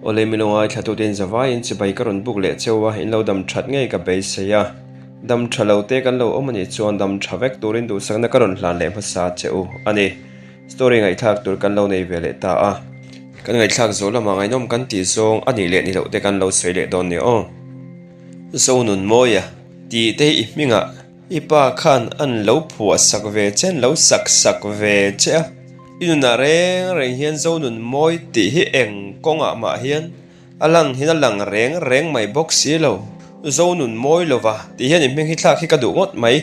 Awle mi lo ngaithlatute in zavaiin chibai ka rawn buk leh cheu a, in lo dam that ngei ka beisei a. Dam tha lo te kan lo awm a nih chuan dam tha vek turin duhsakna ka rawn hlan leh hmasa che u a ni. Story ngaihthlak tur kan lo nei ve leh ta a. Kan ngaihthlak zawh lamah ngaihnawm kan tih zawng a nih leh ni loh te kan lo sawi leh dawn nia aw. Zonunmawia tih te hi i hmingah I pa khan an lo phuah sak ve che, an lo sak sak ve che a. I nunah reng reng hian Zonun mawi tih hi eng kawngah mah hian a lang hian a lang reng reng mai bawk si lo. Zonun mawi lova tih hian i hming hi thlak hi ka duh ngawt mai.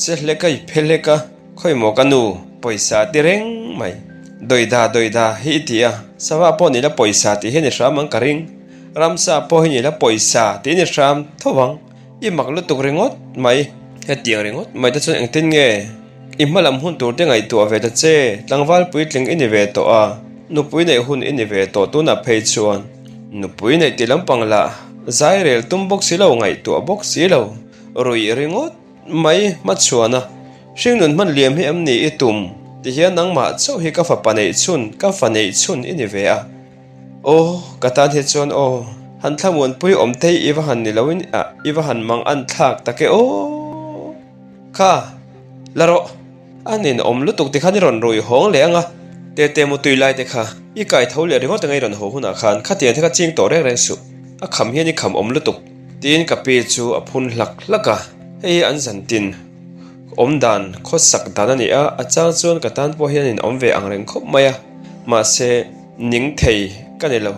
Che hlek a, i phe hlek a, khawimaw ka nu pawisa ti reng mai. Dawida dawida hi i ti a, sava pawh ni la pawisa tih hian i hram ang ka ring. Ramsa pawh hi ni la pawisa tih in i hram tho ang. I mak lutuk ringawt mai. Hetiang ringawt mai te chuan engtin nge i hma lam hun tur te ngaihtuah ve ta che? Tlangval puitling i ni ve tawh a, nupui neih hun i ni ve tawh tunah phei chuan nupui neih tih lampang lah zai rel tum bawk si lo, ngaihtuah bawk si lo, ruih ringawt mai hmachhuan a, hringnun hman liam hi em ni i tum? Tihian nangmah chauh hi ka fapa neih chhun, ka fa neih chhun i ni ve a. Aw, ka tan hi chuan aw, han thlamuanpui awm thei i va han ni loin ah i va han mang an thlak tak e aw. Kha, la rawh, a ninawm lutuk tikhan i rawn rui hawng leh ang a, Tete mutui lai te kha i kai tho leh ringawt anga i rawn haw hunah khan khatiang te kha ching tawh reng reng suh, a kham hian i kham awm lutuk, tiin ka pi chu a phun hlak hlak a, hei hi an zantin. Awm dan, khawsak dan a ni a, a chang chuan ka tan pawh hian in awm ve ang reng khawp mai a, mahse ning thei ka ni lo.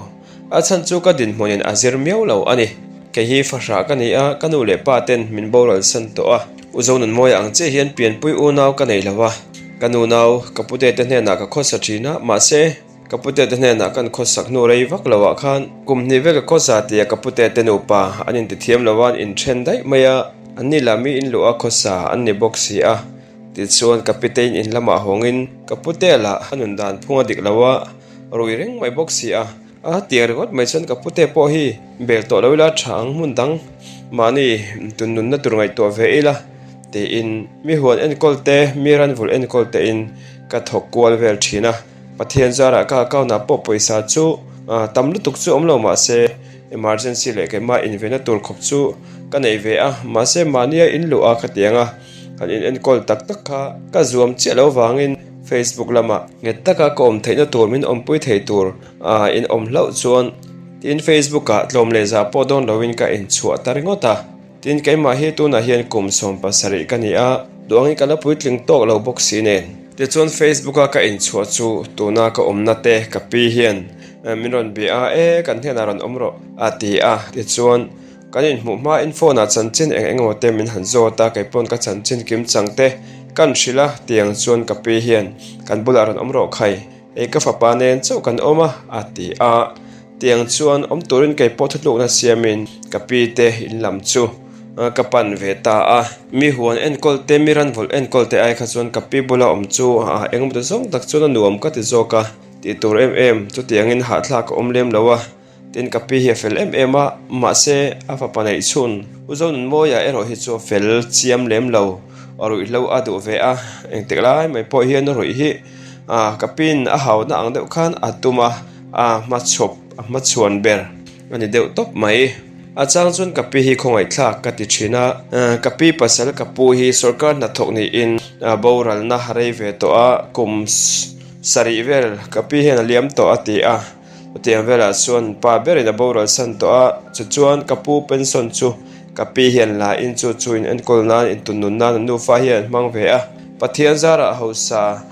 A chhan chu ka dinhmunin a zir miau lo a ni. Kei hi fahrah ka ni a, ka nu leh pa ten min boral san tawh a, U Zonunmawia ang chiah hian pianpui unau ka nei lo a, ka nu nau ka pute te hnenah ka khawsa thin a, mahse ka pute te hnenah kan khawsak hnu rei vak lo ah khan kum hnih vel ka khawsa tia ka pute te nupa an intithiam lo a, an inthen daih mai a. An ni lah mi in luh a khawsa an ni bawk si a, tichuan ka pitein in lamah hawngin ka pute lah a nun dan phung a dik lo a, rui reng mai bawk si a. A tiang ringawt mai chuan ka pute pawh hi bel tawh lo ila tha ang hmun dang mahni tun nunna tur ngaihtuah ve ila tiin mi huan enkawl te mi ranvulh enkawl tein ka thawk kual vel thin a. Pathian zarah ka account ah pawh pawisa chu tam lutuk chu awm lo mahse emergency leh keimah invenna tur khawp chu ka nei ve a, mahse mahnia in luh a khatiang a kan in enkawl tak tak kha ka zuam chiah lo vangin Facebook lamah nghet taka ka awm theihna tur min awmpui thei tur a in awm hlauh chuan tin Facebook ah tlawm leh zah pawh dawn loin ka inchhuah ta ringawt a. Tin, keimah hi tunah hian kum 70 ka ni a, duangin ka la puitling tawk lo bawk si nen. Tichuan Facebook a ka inchhuah chu tuna ka awmna te ka pi hian min rawn bia a, E, kan hnenah rawn awm rawh a ti a. Tichuan, kan inhmuh hmain phone ah chanchin eng eng emaw te min han zawt a, keipawn ka chanchin kim chang te kan hrilh a, tiang chuan ka pi hian kan bulah rawn awm rawh khai. Hei ka fapa nen chauh kan awm a, a ti a. Tiang chuan awm turin kei pawh thutlukna siamin ka pi te in lam chu ka pan ve ta a. Mi huan enkawl te, mi ranvulh enkawl te ai kha chuan ka pi bula awm chu engemaw ta zawng tak chuan a nuam ka ti zawk a, tih tur em em chutiangin hahthlak a awm lem lo a. Tin ka pi hi a fel em em a, mahse a fapa neih chhun U Zonunmawia erawh hi chu a fel chiam lem lo, a ruihhlo a duh ve a, engtik lai mai pawh hian a ruih hi ka piin a hauna ang deuh khan a tum a, a hmachhawp a hmachhuan ber a ni deuh tawp mai. A chang chuan ka pi hi khawngaihthlak ka ti thin a, ka pi pasal ka pu hi sawrkar hnathawk niin boralna a rei ve tawh a, kum sarih vel ka pi hian a liam tawh a ti a. Chutiang velah chuan pa berin a boral san tawh a, chuchuan ka pu pension chu ka pi hian la in chu chu in enkawl nan in tun nun nan an nufa hian an hmang ve a. Pathian zarah hausa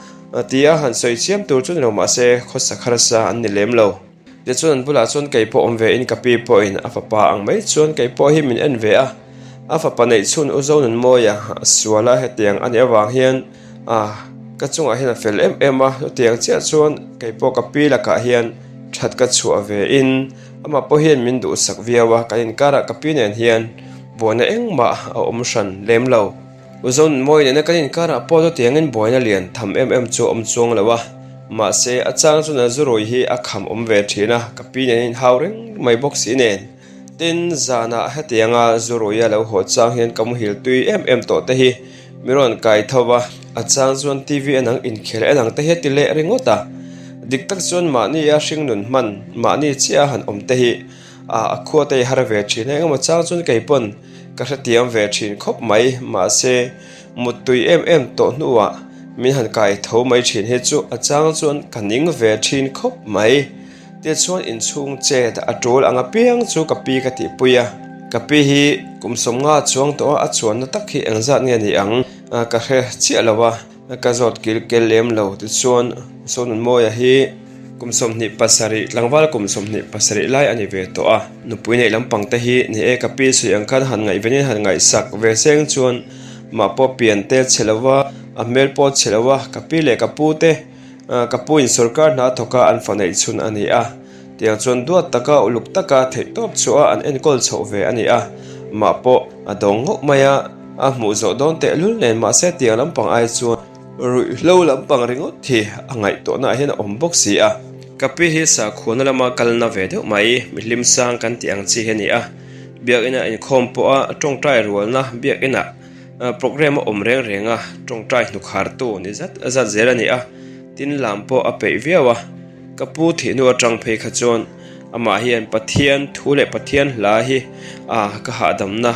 tia han sawi chiam tur chu ni lo mahse khawsak harsa an ni lem lo. Tichuan an bulah chuan kei pawh awm ve in ka pi pawhin a fapa ang mai chuan kei pawh hi min en ve a, a fapa neih chhun U Zonunmawia sual a hetiang a nih avang hian A, ka chungah hian a fel em em a, chutiang chiah chuan kei pawh ka pi lakah hian that ka chhuah ve in amah pawh hian min duhsak viau a, kan inkarah ka pi nen hian buaina engmah a awm hran lem lo. U Zonunmawi nena kan inkarah pawh chutiangin buaina lian tham em em chu a awm chuang lo a, mahse a chang chuan a zurui hi a kham awm ve thin a, ka pi nen inhau reng mai bawk si nen. Tin, zanah hetianga zuruia lo haw chang hian ka muhil tui em em tawh te hi mi rawn kai tho va, a chang chuan TV en ang, inkhel en ang te hi a ti leh ringawt a. Dik tak chuan mahni a hringnun hman, mahni chiah a han awm te hi a khua te hi har ve thin a, engemaw chang chuan kei pawn ka hrethiam ve thin khawp mai. Mahse, muttui em em tawh hnuah min han kai tho mai thin hi chu a chang chuan ka ning ve thin khawp mai. Tichuan inchhung chet a tul ang apiang chu ka pi ka tihpui a, ka pi hi kum 50 chuang tawh a, a chuanna tak hi engzat nge ni ang ka hre chiah lo a, ka zawt kil kel lem lo. Tichuan Sonunmawia hi kum 27, tlangval kum 27 lai a ni ve tawh a, nupui neih lampang te hi ni e ka pi sawi ang khan han ngaihvenin han ngaihsak ve seng chuan mah pawh pian te chhe lo a, a hmel pawh chhe lo a, ka pi leh ka pu te Ka pu in sorkar hna thawk a an fa neih chhun a ni a, tiang chuan duat taka uluk taka theihtawp chhuah a an enkawl chhoh ve a ni a, mah pawh a dawng ngawk mai a, a hmuh zawh dawn tehlul nen mahse tiang lampang ai chuan ruihhlo lampang ringawt hi a ngaihtuahna ah hian a awm bawk si a. Ka pi hi sakhuana lama kalna ve deuh mai, mihlim sang kan tih ang chi hi a ni a, biakina inkhawm pawha tawngtai rualna biakinah Programme a awm reng reng a, tawngtai hnukhartu ni zat zat zel a ni a, tin lam pawh a peih viau a. Ka pu thih hnu atang phei kha chuan amah hian Pathian thu leh Pathian hla hi a ka hahdamna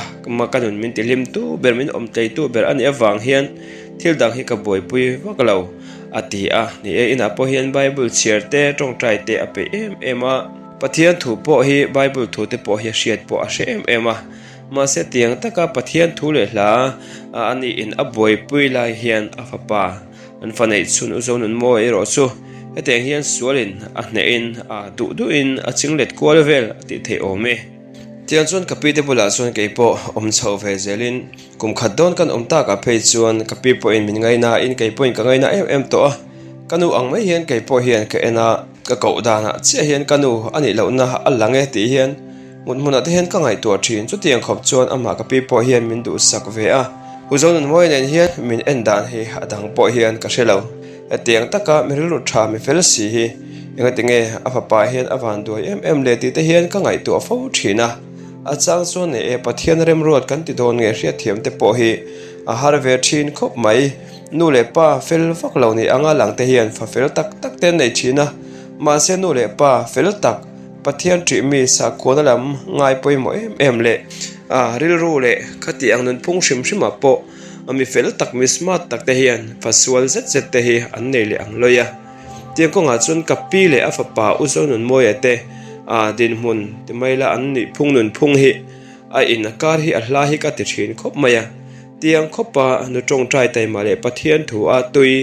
ka nun min tihlimtu ber min awm tleitu ber a nih avang hian thil dang hi ka buaipui vak lo a ti a. Ni e, inah pawh hian Bible chhiar te tawngtai te a peih em em a. Pathian thu pawh hi Bible thu te pawh hi a hriat pawh a hre em em a. Mahse tiang taka Pathian thu leh hla a anihin a buaipui lai hian a fapa an fa neih chhun u Zonunmawi erawh chu hetiang hian sualin a hnehin a duh duhin a chinglet kual vel a tih theih awm e. Tiang chuan ka pite bulah chuan kei pawh awm chho ve zelin kum khat dawn kan awm takah phei chuan ka pi pawhin min ngainain kei pawhin ka ngaina em em tawh a, ka nu ang mai hian kei pawh hian ka en a, ka koh danah chiah hian ka nu a nih lohna a lang e tih hian Hmun hmunah te hian ka ngaihtuah thin, chutiang khawp chuan amah ka pi pawh hian min duhsak ve a. U Zonunmawia nen hian min en dan hi a dang pawh hian ka hre lo. Hetiang taka mi rilru tha mi fel si hi engati nge a fapa hian a van duai em em le tih te hian ka ngaihtuah fo thin a. A chang chuan nei e Pathian remruat kan ti dawn nge hriatthiam te pawh hi a har ve thin khawp mai. Nu leh pa fel vak lo ni anga lang te hian fa fel tak tak te an nei thin a, mahse nu leh pa fel tak, Pathian ṭih mi sakhuana lam ngai pawimawh em em leh a rilru leh khati ang nunphung hrim hrimah pawh mi fel tak mi smart tak te hian fa sual zet zet te hi an nei leh ang lawi a. Tiang kawngah chuan ka pi leh a fapa U Zonunmawia te a dinhmun ti mai la an nihphung nunphung hi a in a kar hi a hla hi ka ti ṭhin khawp mai a. Tiang khawpa nu ṭawngṭai taima leh Pathian thu a tui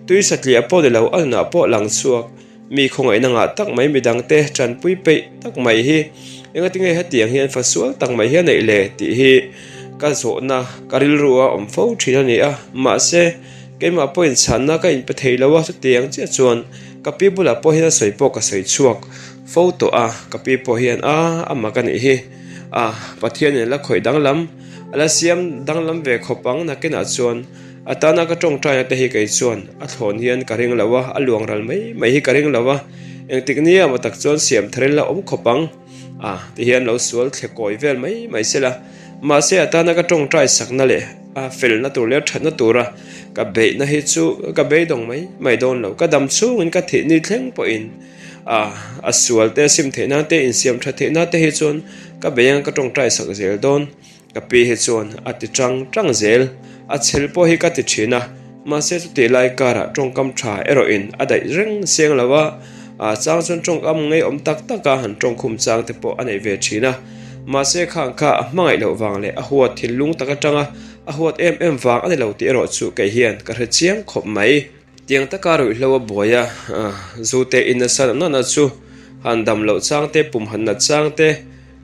tui satliah pawh ni lo a nunah pawh lang chhuak Mi khawngaihna ngah tak mai midangte tanpui peih tak mai hi engatinge hetiang hian fa sual tak mai hi a neih le tih hi ka zawhna ka rilru a awm fo thin a ni a. Mahse, keimah pawhin chhanna ka inpe thei lo a, chutiang chiah chuan ka pi bulah pawh hian a sawi pawh ka sawi chhuak fo tawh a, ka pi pawh hian a a mak a nih hi a, Pathianin a la khawih danglam, a la siam danglam ve khawp ang nakinah chuan. A tana ka tawngtaina te hi kei chuan a thlawn hian ka ring lo a, a luang ral mai mai hi ka ring lo a, engtik nia maw tak chuan siam tharin la awm khawp ang a ti hian lo sual thle kawi vel mai mai se la. Mahse a tana ka tawngtai sakna leh a felna tur leh a thatna tura ka beihna hi chu ka beidawng mai mai dawn lo, ka dam chhungin ka thih ni thleng pawhin a a sual te sim theih nan te insiam that theih nan te hi chuan ka bei ang ka tawngtai sak zel dawn. Ka pi hi chuan a ti chang chang zel, a chhel pawh hi ka ti thin a, mahse chutih lai karah tawngkam tha erawhin a daih reng seng lo a, a chang chuan tawngkam ngeiawm tak taka han tawngkhum chang te pawh a nei ve thin a, mahse khang kha a hmangaih loh vang leh a huat thinlung tak atanga a huat em em vang a ni lo tih erawh chu kei hian ka hre chiang khawp mai. Tiang taka ruihhlo a buai a, zute in nasa nana chu han dam loh chang te, pum han nat chang te,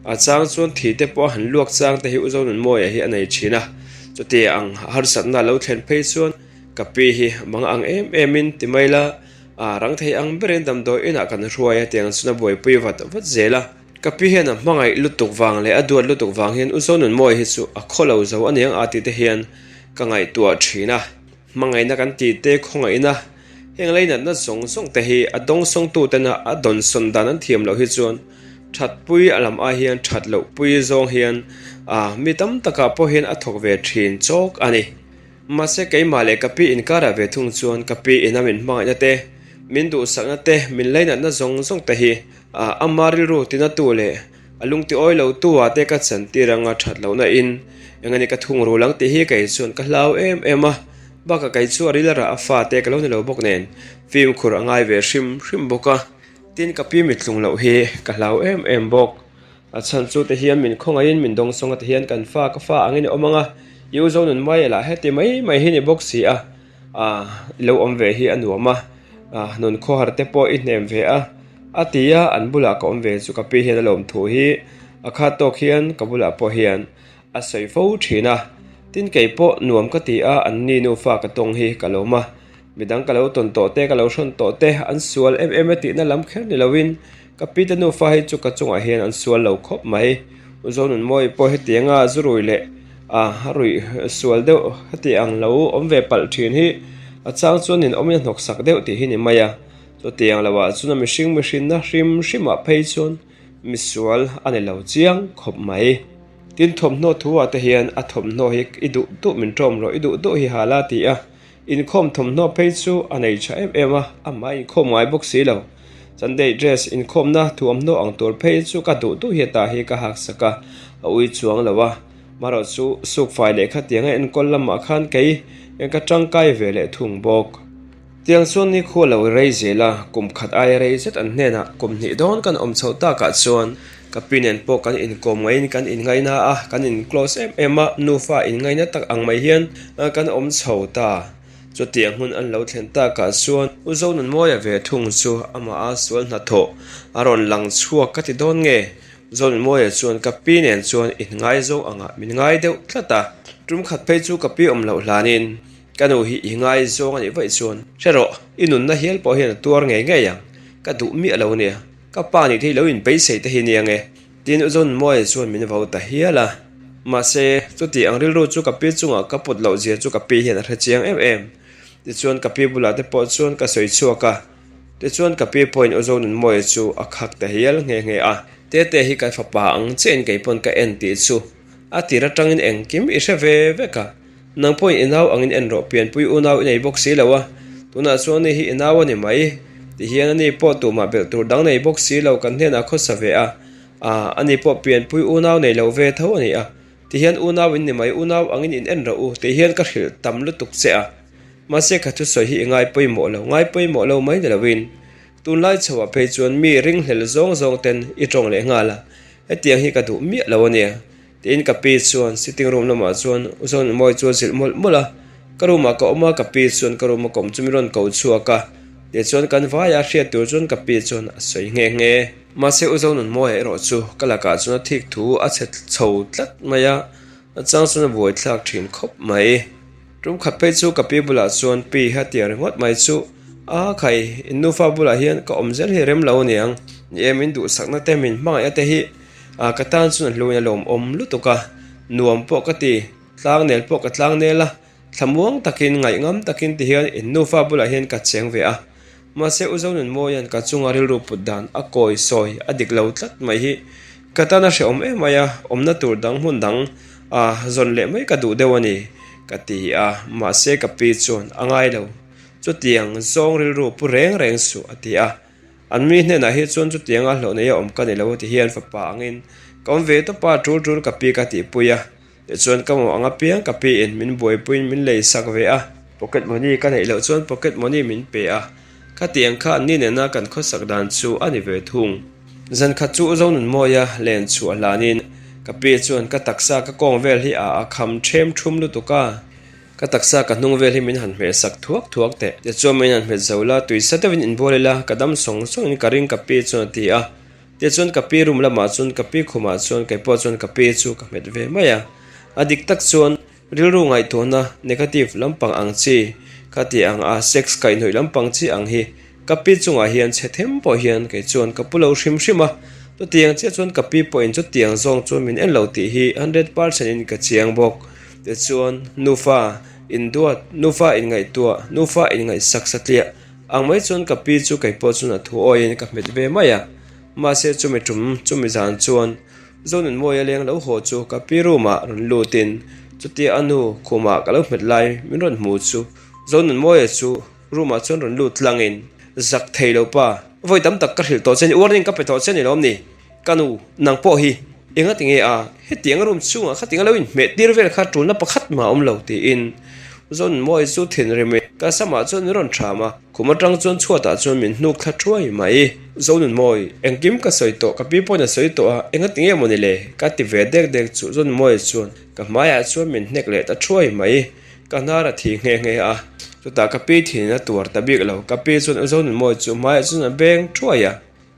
A chang chuan thi te pawh a han luak chang te hi U Zonunmawia hi a nei thin a, chuti ang harsatna lo thlen phei chuan ka pi hi mang ang em em in ti mai la, a rang thei ang berin damdawi inah kan hruai a tiang chuan a buaipui vat vat zel a. Ka pi hian a hmangaih lutuk vang leh a duat lutuk vang hian U Zonunmawia hi chu a khaw lo zo aniang a tih te hian ka ngaihtuah thin a. Hmangaihna kan tih te khawngaihna heng leinatna zawng zawng te hi a dawngsawngtu tena a dawnsawn dan an thiam loh hi chuan thatpui a lam ai hian that loh pui zawng hian a mi tam takah pawh hian a thawk ve thin chawk a ni. Mahse keimah leh ka pi inkarah ve thung chuan ka pi ina min hmangaihna te, Min duhsakna te, min lainatna zawng zawng te hi ama rilru tinatu leh a lungtiawi lo tu ah te ka chantir anga that lohna in eng ani ka thungrul ang tih hi kei chuan ka hlau em em a, bakah kei chu a ril a rah a fa te ka lo ni lo bawk nen fimkhur a ngai ve hrim hrim bawk a, tin ka pi mittlung loh hi ka hlau em em bawk. A chhan chu te hian min khawngaihin min dawngsawng a ti hian kan fa ka fa angin i awm ang a, i u zo nun mai lah heti mai mai hi ni bawk si a, ah i lo awm ve hi a nuam a, ah nun khawhar te pawh i hnem ve a, a ti a, an bulah ka awm ve chu ka pi hian a lawm thu hi a khat tawk hian ka bulah pawh hian a sawi fo thin a, tin kei pawh nuam ka ti a, an ni nufa ka tawng hi ka lawm a. Midang ka lo tawn tawh te, ka lo hrawn tawh te, an sual em em e tihna lam kher ni loin ka pite nufa hi chu ka chungah hian an sual lo khawp mai. U Zonunmawii pawh hetianga zu rui leh a ruih sual deuh heti ang lo awm ve palh thin hi a chang chuan in awmin a hnawksak deuh tih hi ni mai a. Chutiang loah chuan a mihring mihrinna hrim hrimah phei chuan misual a ni lo chiang khawp mai. Tin thawmhnaw thu ah te hian a thawmhnaw hi i duh duh min ṭawm rawh, i duh duh hi hal a ti a. Inkhawm thawmhnaw phei chu a nei tha em em a, amah a inkhawm ngai bawk si lo. Sunday dress inkhawmna thuamhnaw ang tur phei chu ka duh duh hi ta hi ka hak sak a, a ui chuang lo a. Marawh chu sukfai leh khatiang a enkawl lamah khan kei ka tangkai ve leh thung bawk. Tiang chuan ni khu a lo rei zel a, kum khat aia rei zet an hnenah kum hnih dawn kan awm chhoh takah chuan ka pi nen pawh kan inkawm ngaiin kan inngaina a, kan in close em em a, nufa inngaina tak ang mai hian kan awm chho ta. Chutiang hmun an lo thlen takah chuan U Zonunmawia ve thung chu amah a sual hnathawh a rawn lang chhuak ka ti dawn nge? Zonunmawia chuan ka pi nen chuan inngaizawng angah min ngai deuh tlat a, tum khat phei chu ka pi awm loh hlanin Ka nu hi i ngaizawng a nih vaih chuan hre rawh, i nunna hial pawh hian a tuar ngei ngei ang, ka duh miah lo nia, ka pa nih te hi lo inbeisei te hi nia nge, tiin U Zonmawia chuan min vo ta hial a. Mahse, chuti ang rilru chu ka pi chungah ka put loh zia chu ka pi hian a hre chiang em em. Tichuan ka pi bulah te pawh chuan ka sawi chhuak a, tichuan ka pi pawhin U Zonunmawia chu a khak ta hial nghe nghe a. Tete hi ka fapa ang chiahin kei pawn ka en tih chu a tir atangin engkim i hre ve vek a. Nang pawhin i nau angin en rawh, pianpui unau i nei bawk si lo a, tunah chuan ani hi i nau a ni mai, ti hian ani pawh tumah belh tur dang nei bawk si lo kan hnenah khawsa ve a, ah, ani pawh pianpui unau nei lo ve tho a ni a, ti hian unau in ni mai, unau angin in en rawh u, ti hian ka hrilh tam lutuk che a, mahse ka thusawi hi i ngai pawimawh lo, ngai pawimawh lo mai ni loin tunlai chhoah phei chuan mi ringhlel zawng zawng ten i tawng leh nghal a, hetiang hi ka duh miah lo a nia. Tiin ka pi chuan sitting room lamah chuan U Zonunmawii chu a zilh mawlh mawlh a, ka room ah ka awm a, ka pi chuan ka room a kawm chu min rawn ko chhuak a, tichuan kan vaia hriat tur chuan ka pi chuan a sawi nghe nghe. Mahse U Zonunmawia erawh chu ka lakah chuan a thik thu a chhe chho tlat mai a, a chang chuan a buaithlak thin khawp mai. Tum khat phei chu ka pi bulah chuan pi hi a tiang ringawt mai chu, A khai, in nufa bulah hian ka awm zel hi rem lo aniang, ni e min duhsakna te min hmangaihna te hi A ka tan chuan a hluin a lawmawm lutuk a, nuam pawh ka ti, tlangnel pawh ka tlangnel a, thlamuang takin ngaihngam takin ti hian in nufa bulah hian ka cheng ve a. Mahse U Zonunmawia'n ka chunga rilru put dan a kawi sawi a dik lo tlat mai hi ka tan a hrehawm em mai a, awmna tur dang hmun dang a zawn leh mai ka duh deuh a ni ka ti a, mahse ka pi chuan a ngai lo, chutiang zawng rilru pu reng reng suh a ti a. An mi hnenah hi chuan chutianga hlawh neia awm ka ni lo ti hian fapa angin ka awm ve tawp a, tul tul ka pi ka tihpui a, tichuan ka mamawh ang apiang ka piin min buaipuiin min lei sak ve a, pocket money ka neih loh chuan pocket money min pe a, khatiang kha an ni nena kan khawsak dan chu a ni ve thung. Zan khat chu Zonunmawia len chhuah hlanin ka pi chuan ka taksa ka kawng vel hi a a kham ṭhem ṭhum lutuk a, Ka taksa ka hnung vel hi min han hmeh sak thuak thuak teh. Tichuan min han hmet zo la, tui sa deuhin inbual ila, ka dam sawng sawngin ka ring ka pi chuan a ti a. Tichuan ka pi room lamah chuan ka pi khumah chuan kei pawh chuan ka pi chu ka hmet ve mai a. A dik tak chuan rilru ngaihtuahna negative lampang ang chi, khati ang a sex kaihhnawih lampang chi ang hi Ka pi chungah hian chhe them pawh hian kei chuan ka pu lo hrim hrim a, chutiang chiah chuan ka pi pawhin chutiang zawng chuan min en lo tih hi 100% in ka chiang bawk. Tichuan, nufa induat, nufa inngaihtuah, nufa inngaihsak satliah ang mai chuan ka pi chu kei pawh chuan a thu awiin ka hmet ve mai a. Mahse chumi tum, chumi zan chuan Zonunmawia leng lo haw chu ka pi room ah rawn lutin chutia a nu khumah ka lo hmet lai min rawn hmu chu Zonunmawia chu Room ah chuan rawn lut tlangin. Zak thei lo pa, vawi tam tak ka hrilh tawh che ni, warning ka pe tawh che ni lawm ni? Ka nu, nang pawh hi enga ti nge a, hetiang room chhungah khatinga lo inhmeh tir vel kha tulna pakhat mah a awm lo tiin Zawnmawi chu thinrim in ka samah chuan min rawn ṭham a, khum aṭang chuan chhuatah chuan min hnuk thla ṭhuai mai. Zonunmawi, engkim ka sawi tawh, ka pi pawhin a sawi tawh a, enga ti nge maw ni le? ka ti ve dek dek chu Zonunmawi chuan ka hmaiah chuan min hnek leh ta ṭhuai mai. Ka hnar a thi nghe nghe a, chutah ka pi thinin a tuar ta bik lo, ka pi chuan Zonunmawi chu hmaiah chuan a beng ṭhuai a.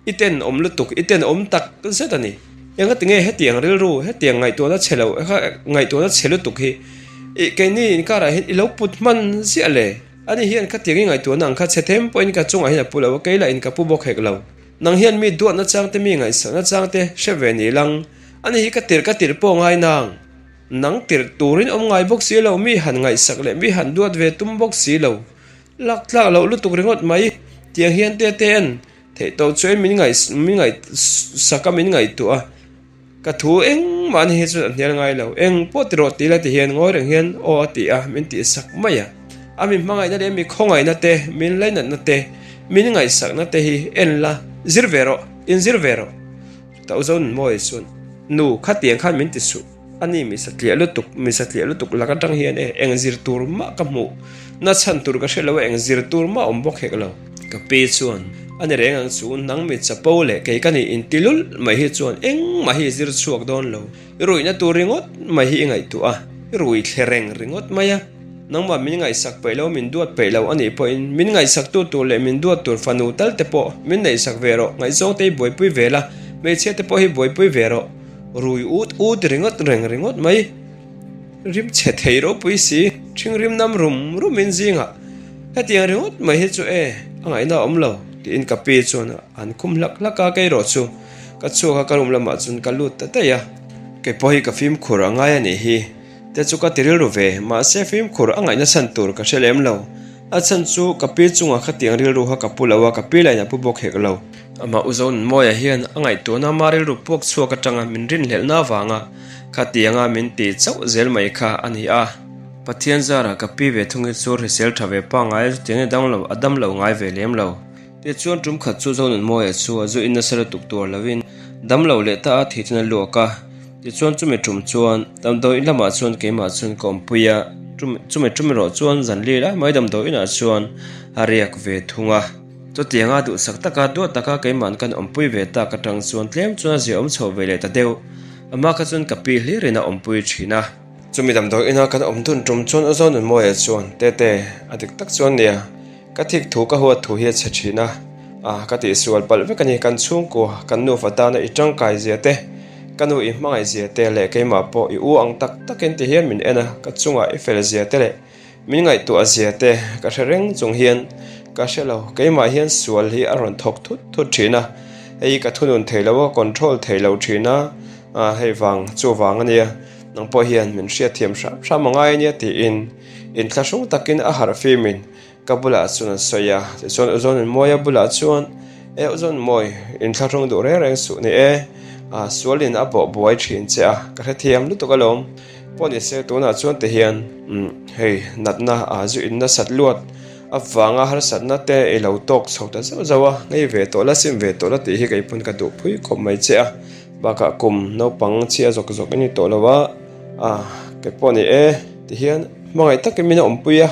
I tenawm lutuk, i tenawm tak zet a ni. Engati nge hetiang rilru, hetiang ngaihtuahna chhe lo, ngaihtuahna chhe lutuk hi i keini inkarah hian i lo put hman ziah le? Ani hian khatiang i ngaihtuahna ang kha chhe them pawhin ka chungah hian a pu lo a, kei lah in ka pu bawk hek lo. Nang hian mi duatna changte, mi ngaihsakna changte hre ve ni lang. Ani hi ka tirh ka tirh pawh ngai nang. Nang tirh turin awm ngai bawk si lo, mi han ngaihsak leh mi han duat ve tum bawk si lo. Lak tlak loh lutuk ringawt mai. Tiang hian te te en. Theih tawh chuan min ngaih min ngaihsak a min ngaihtuah a, ka thu engmah ni hi chuan a hnial ngai lo, eng pawh ti rawh ti la ti hian ngawi reng hian aw a ti a, min tihsak mai a. A min hmangaihna leh mi khawngaihna te, min lainatna te, min ngaihsakna te hi en la, zir ve rawh, inzir ve rawh. Chutah u Zonunmawia chuan, Nu, khatiang khan min ti suh. A ni mi satliah lutuk, mi satliah lutuk lak atang hian e, eng zir tur mah ka hmuh na chhan tur ka hre lo a, eng zir tur mah awm bawk hek lo. Ka pi chuan, A ni reng ang chu, nang mi chapo leh kei ka nih inti lul mai hi chuan engmah hi i zir chhuak dawn lo, i ruihna tur ringawt mai hi i ngaihtuah a, i rui thle reng ringawt mai a, nangmah min ngaihsak peih lo, min duat peih lo a nih pawhin min ngaihsaktu tur leh min duat tur fanu tal te pawh min neihsak ve rawh, ngaihzawng te hi buaipui ve la, hmeichhia te pawh hi buaipui ve rawh. Rui ut ut ringawt reng ringawt mai. Rim chhe thei ropui si, ṭhing rim nam rum rum in zingah hetiang ringawt mai hi chu e, a ngaihna a awm lo tiin ka pi chuan an khum hlak hlak a, kei erawh chu ka chhuak a, ka room lamah chuan ka lut ta daih a. Kei pawh hi ka fimkhur a ngai a nih hi te chu ka ti rilru ve, mahse fimkhur a ngaihna chhan tur ka hre lem lo. A chhan chu ka pi chungah khatiang rilru kha ka pu lo a, ka pi lain a pu bawk hek lo. Amah U Zonunmawia hian a ngaihtuahna ama rilru puak chhuak atanga min rinhlelhna avanga khatianga min ti chauh zel mai kha a ni a. Pathian zara ka pi ve thung hi chu hrisel tha ve pangngai a chutiang hi a dang lo, a dam lo ngai ve lem lo. Tichuan tum khat chu Zonunmawia chu a zu in nasa lutuk tur lovin dam lo leh ta a thih chuan a luak a. Tichuan chumi tum chuan damdawi in lamah chuan keimah chuan ka awmpui a, chumi tum erawh chuan zan li lai mai damdawi inah chuan a riak ve thung a. Chutianga duhsak taka duat taka keima'n kan awmpui ve tak atang chuan tlem chuan a ziaawm chho ve leh ta deuh. Amah kha chuan ka pi hlirin a awmpui thin a. Chumi damdawi ina kan awm dun tum chuan Uzaw Nunmawia chuan, Tete, a dik tak chuan nia, ka thik thu ka huat thu hi a chhe thin a, a ka tihsual palh vek a ni, kan chhungkua, kan nufa tana i tangkai zia te, ka nu i hmangaih zia te leh keimah pawh i u ang tak takin ti hian min en a, ka chungah i fel zia te leh Min ngaihtuah zia te ka hre reng chung hian ka hre lo, keimah hian sual hi a rawn thawk thut thut thin a, hei ka thunun thei lo a, control thei lo thin a, hei vang chu vang a nia, nang pawh hian min hriatthiam hram hram a ngai a nia tiin inthlahrung takin a harh fimin ka bulah chuan an sawi a, tichuan Uzonunmawia bulah chuan E Uzonunmawi, inthlahrung duh reng reng suh ni e, sualin a bawh buai thin che a, ka hrethiam lutuk alawm. Pawh ni se tunah chuan ti hian hei natna a zu in nasat luat avanga harsatna te i lo tawk chho ta zauh zauh a, ngei ve tawh la sim ve tawh la tih hi kei pawn ka duh phui khawp mai che a, bakah kum naupang chhia zawk zawk i ni tawh lo a, kei pawh ni e ti hian hmangaih takin min awmpui a.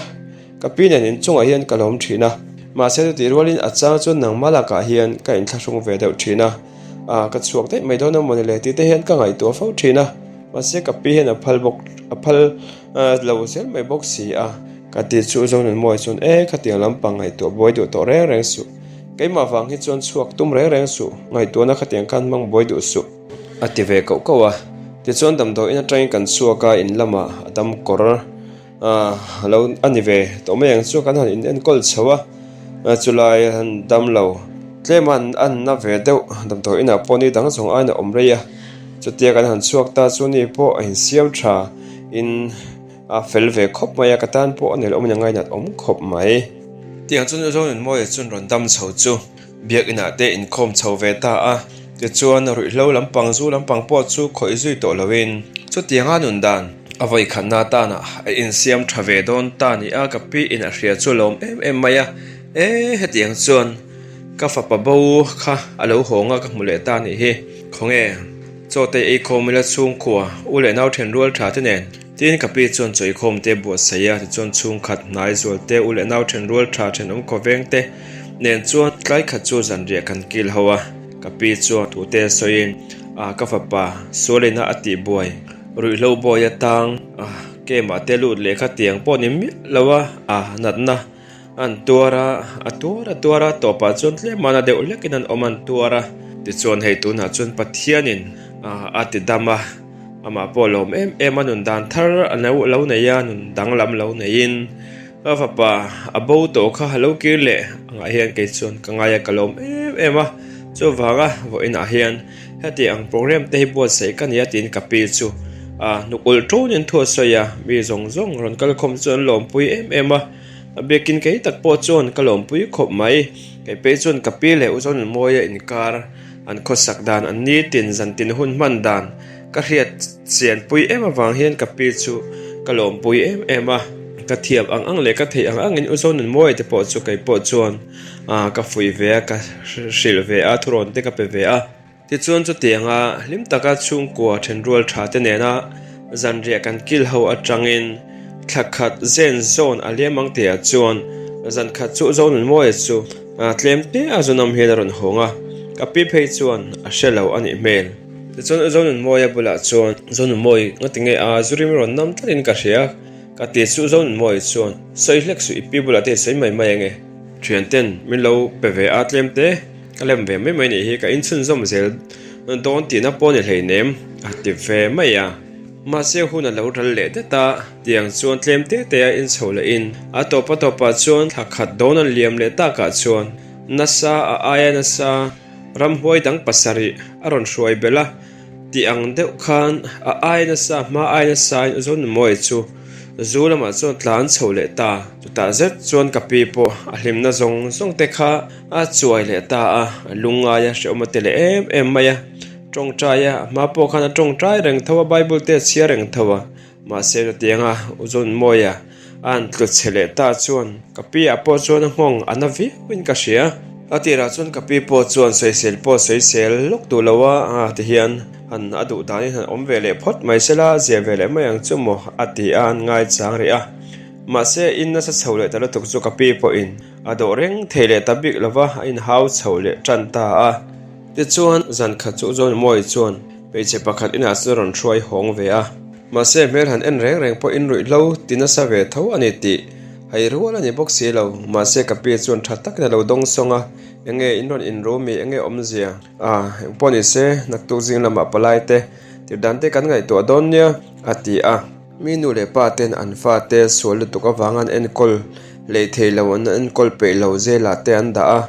Ka pi nen inchungah hian ka lawm thin a, mahse chutih rualin a chang chuan nangmah lakah hian ka inthlahrung ve deuh thin a, ah ka chhuak daih mai dawn a mawni le tih te hian ka ngaihtuah fo thin a, mahse ka pi hian a phal bawk a phal lo zel mai bawk si a. Ka ti chu Zonunmawia chuan e khatiang lampang ngaihtuah buai duh tawh reng reng suh, keimah vang hi chuan chhuak tum reng reng suh, ngaihtuahna khatiang khan hmang buai duh suh, a ti ve koh koh a, tichuan damdawiin atangin kan chhuak a, in lamah a dam kawr. A lo a ni ve tawh mai ang chu kan han in enkawl chho a chulai han dam lo tlem a an na ve deuh damdawi inah pawh ni dang zawng aiin a awm rei a chutia kan han chhuak ta chu ni pawh a insiam tha in a fel ve khawp mai a ka tan pawh a nelawm in a ngainat awm khawp mai. Tiang chuan U Zonunmawia chuan rawn dam chho chu. Biakinah te inkhawm chho ve ta a, tichuan ruihhlo lampang zu lampang pawh chu khawih zui tawh loin chutianga nun dan a vawikhatna atana a insiam tha ve dawn ta ni a, ka pi in a hria chu a lawm em em mai a. E hetiang chuan ka fapa bo kha a lo hawng a ka hmu leh ta a nih hi. Khawnge chaw te ei khawm ila chhungkua u leh nau then rual tha te nen. Tin ka pi chuan chaw eikhawm te buatsaih a tichuan chhungkhat hnai zual te u leh nau then rual tha thenawm khawveng te nen chuan tlai khat chu zanriah kan kil ho a. Ka pi chuan tute sawiin a ka fapa sualina a tih buai ruihhlo bawi atang a kemah te lut leh kha tiang pawh ni miah lo a a natna an tuar a a tuar a tuar a tawpah chuan tlem a na deuh hlekin an awm an tuar a tichuan hei tunah chuan Pathianin a ti dam a amah pawh a lawm em em a nun dan thar a lo nei a nun danglam lo neiin. Ka fapa a bo tawh kha a lo kir leh angah hian kei chuan ka ngai a ka lawm em em a, chuvanga vawiinah hian heti ang program te hi buatsaih ka nia tiin ka pi chu a hnuk ulh ṭunin thu a sawi a, mi zawng zawng rawn kal khawm chu an lawmpui em em a, a biakin kei tak pawh chuan ka lawmpui khawp mai, kei phei chuan ka pi leh U Zonunmawia inkar an khawsak dan an nitin zantin hun hman dan Ka hriat chianpui em avang hian ka pi chu ka lawmpui em em a, ka thiam ang ang leh ka theih ang angin U Zonunmawia te pawh chu kei pawh chuan ka fuih ve a, ka hrilh ve a, thurawn te ka pe ve a. Tichuan chutianga hlim taka chhungkua thenrual tha te nena zanriah kan kil ho atangin thla khat zen zawn a liam ang tihah chuan zan khat chu U Zonunmawia chu tlem te a zunawm hian a rawn hawng a, ka pi phei chuan a hre lo a nih hmel. Tichuan U Zonunmawia bulah chuan, Zonunmawi, ngati nge a zu rim rawn nam tlatin ka hria, ka ti chu U Zonunmawia chuan, Sawi hlek suh i pi bulah te i sawi mai mai ange. Thianten min lo pe ve a tlem te, ka lem ve mai mai nih hi, ka inchhunzawm zel dawn tihna pawh ni hleinem, a ti ve mai a. Mahse hun a lo ral leh det a, tiang chuan tlem te te a inchho lehin a tawp a tawpah chuan thla khat dawn an liam leh takah chuan nasa a aia nasa, Ramhuai dang pasarih a rawn hruai belh a, tih ang deuh khan a ai nasa, hma ai nasain U Zonunmawia chu zu lamah chuan tlan chho leh ta. Chutah zet chuan ka pi pawh a hlimna zawng zawng te kha a chuai leh ta a, a lungngai a, hrehawm a ti leh em em mai a. Tawngtai a, a hma pawh khan a tawngtai reng tho a, Bible te a chhiar reng tho a. Mahse chutianga U Zonunmawia A han tlu chhe leh ta chuan ka pi ah pawh chuan a nghawng a na viauin ka hria. A tirah chuan ka pi pawh chuan sawisel pawh sawisel lawk duh lo a, a ti hian han a duh danin han awm ve leh phawt mai sela a zia ve leh mai ang chu maw a ti a an ngaichang rih a. Mahse in nasa chho leh ta lutuk chu ka pi pawhin a dawh reng thei leh ta bik lo va, a inhau chho leh tan ta a. Tichuan zan khat chu Zawlmawi chuan hmeichhe pakhat inah chuan a rawn hruai hawng ve a. Mahse hmel han en reng reng pawh in ruihhlo ti nasa ve tho a ni tih hai rual a ni bawk si lo. Mahse ka pi chuan tha takin a lo dawng sawng a, enge in rawn in ru mi enge awmzia? A, engpawh ni se, naktuk zing lamah palai te tir dan te kan ngaihtuah dawn nia, a ti a. Mi nu leh pa ten an fa te sual lutuk avang an enkawl lei thei lo, an enkawl peih lo zelah te an dah a,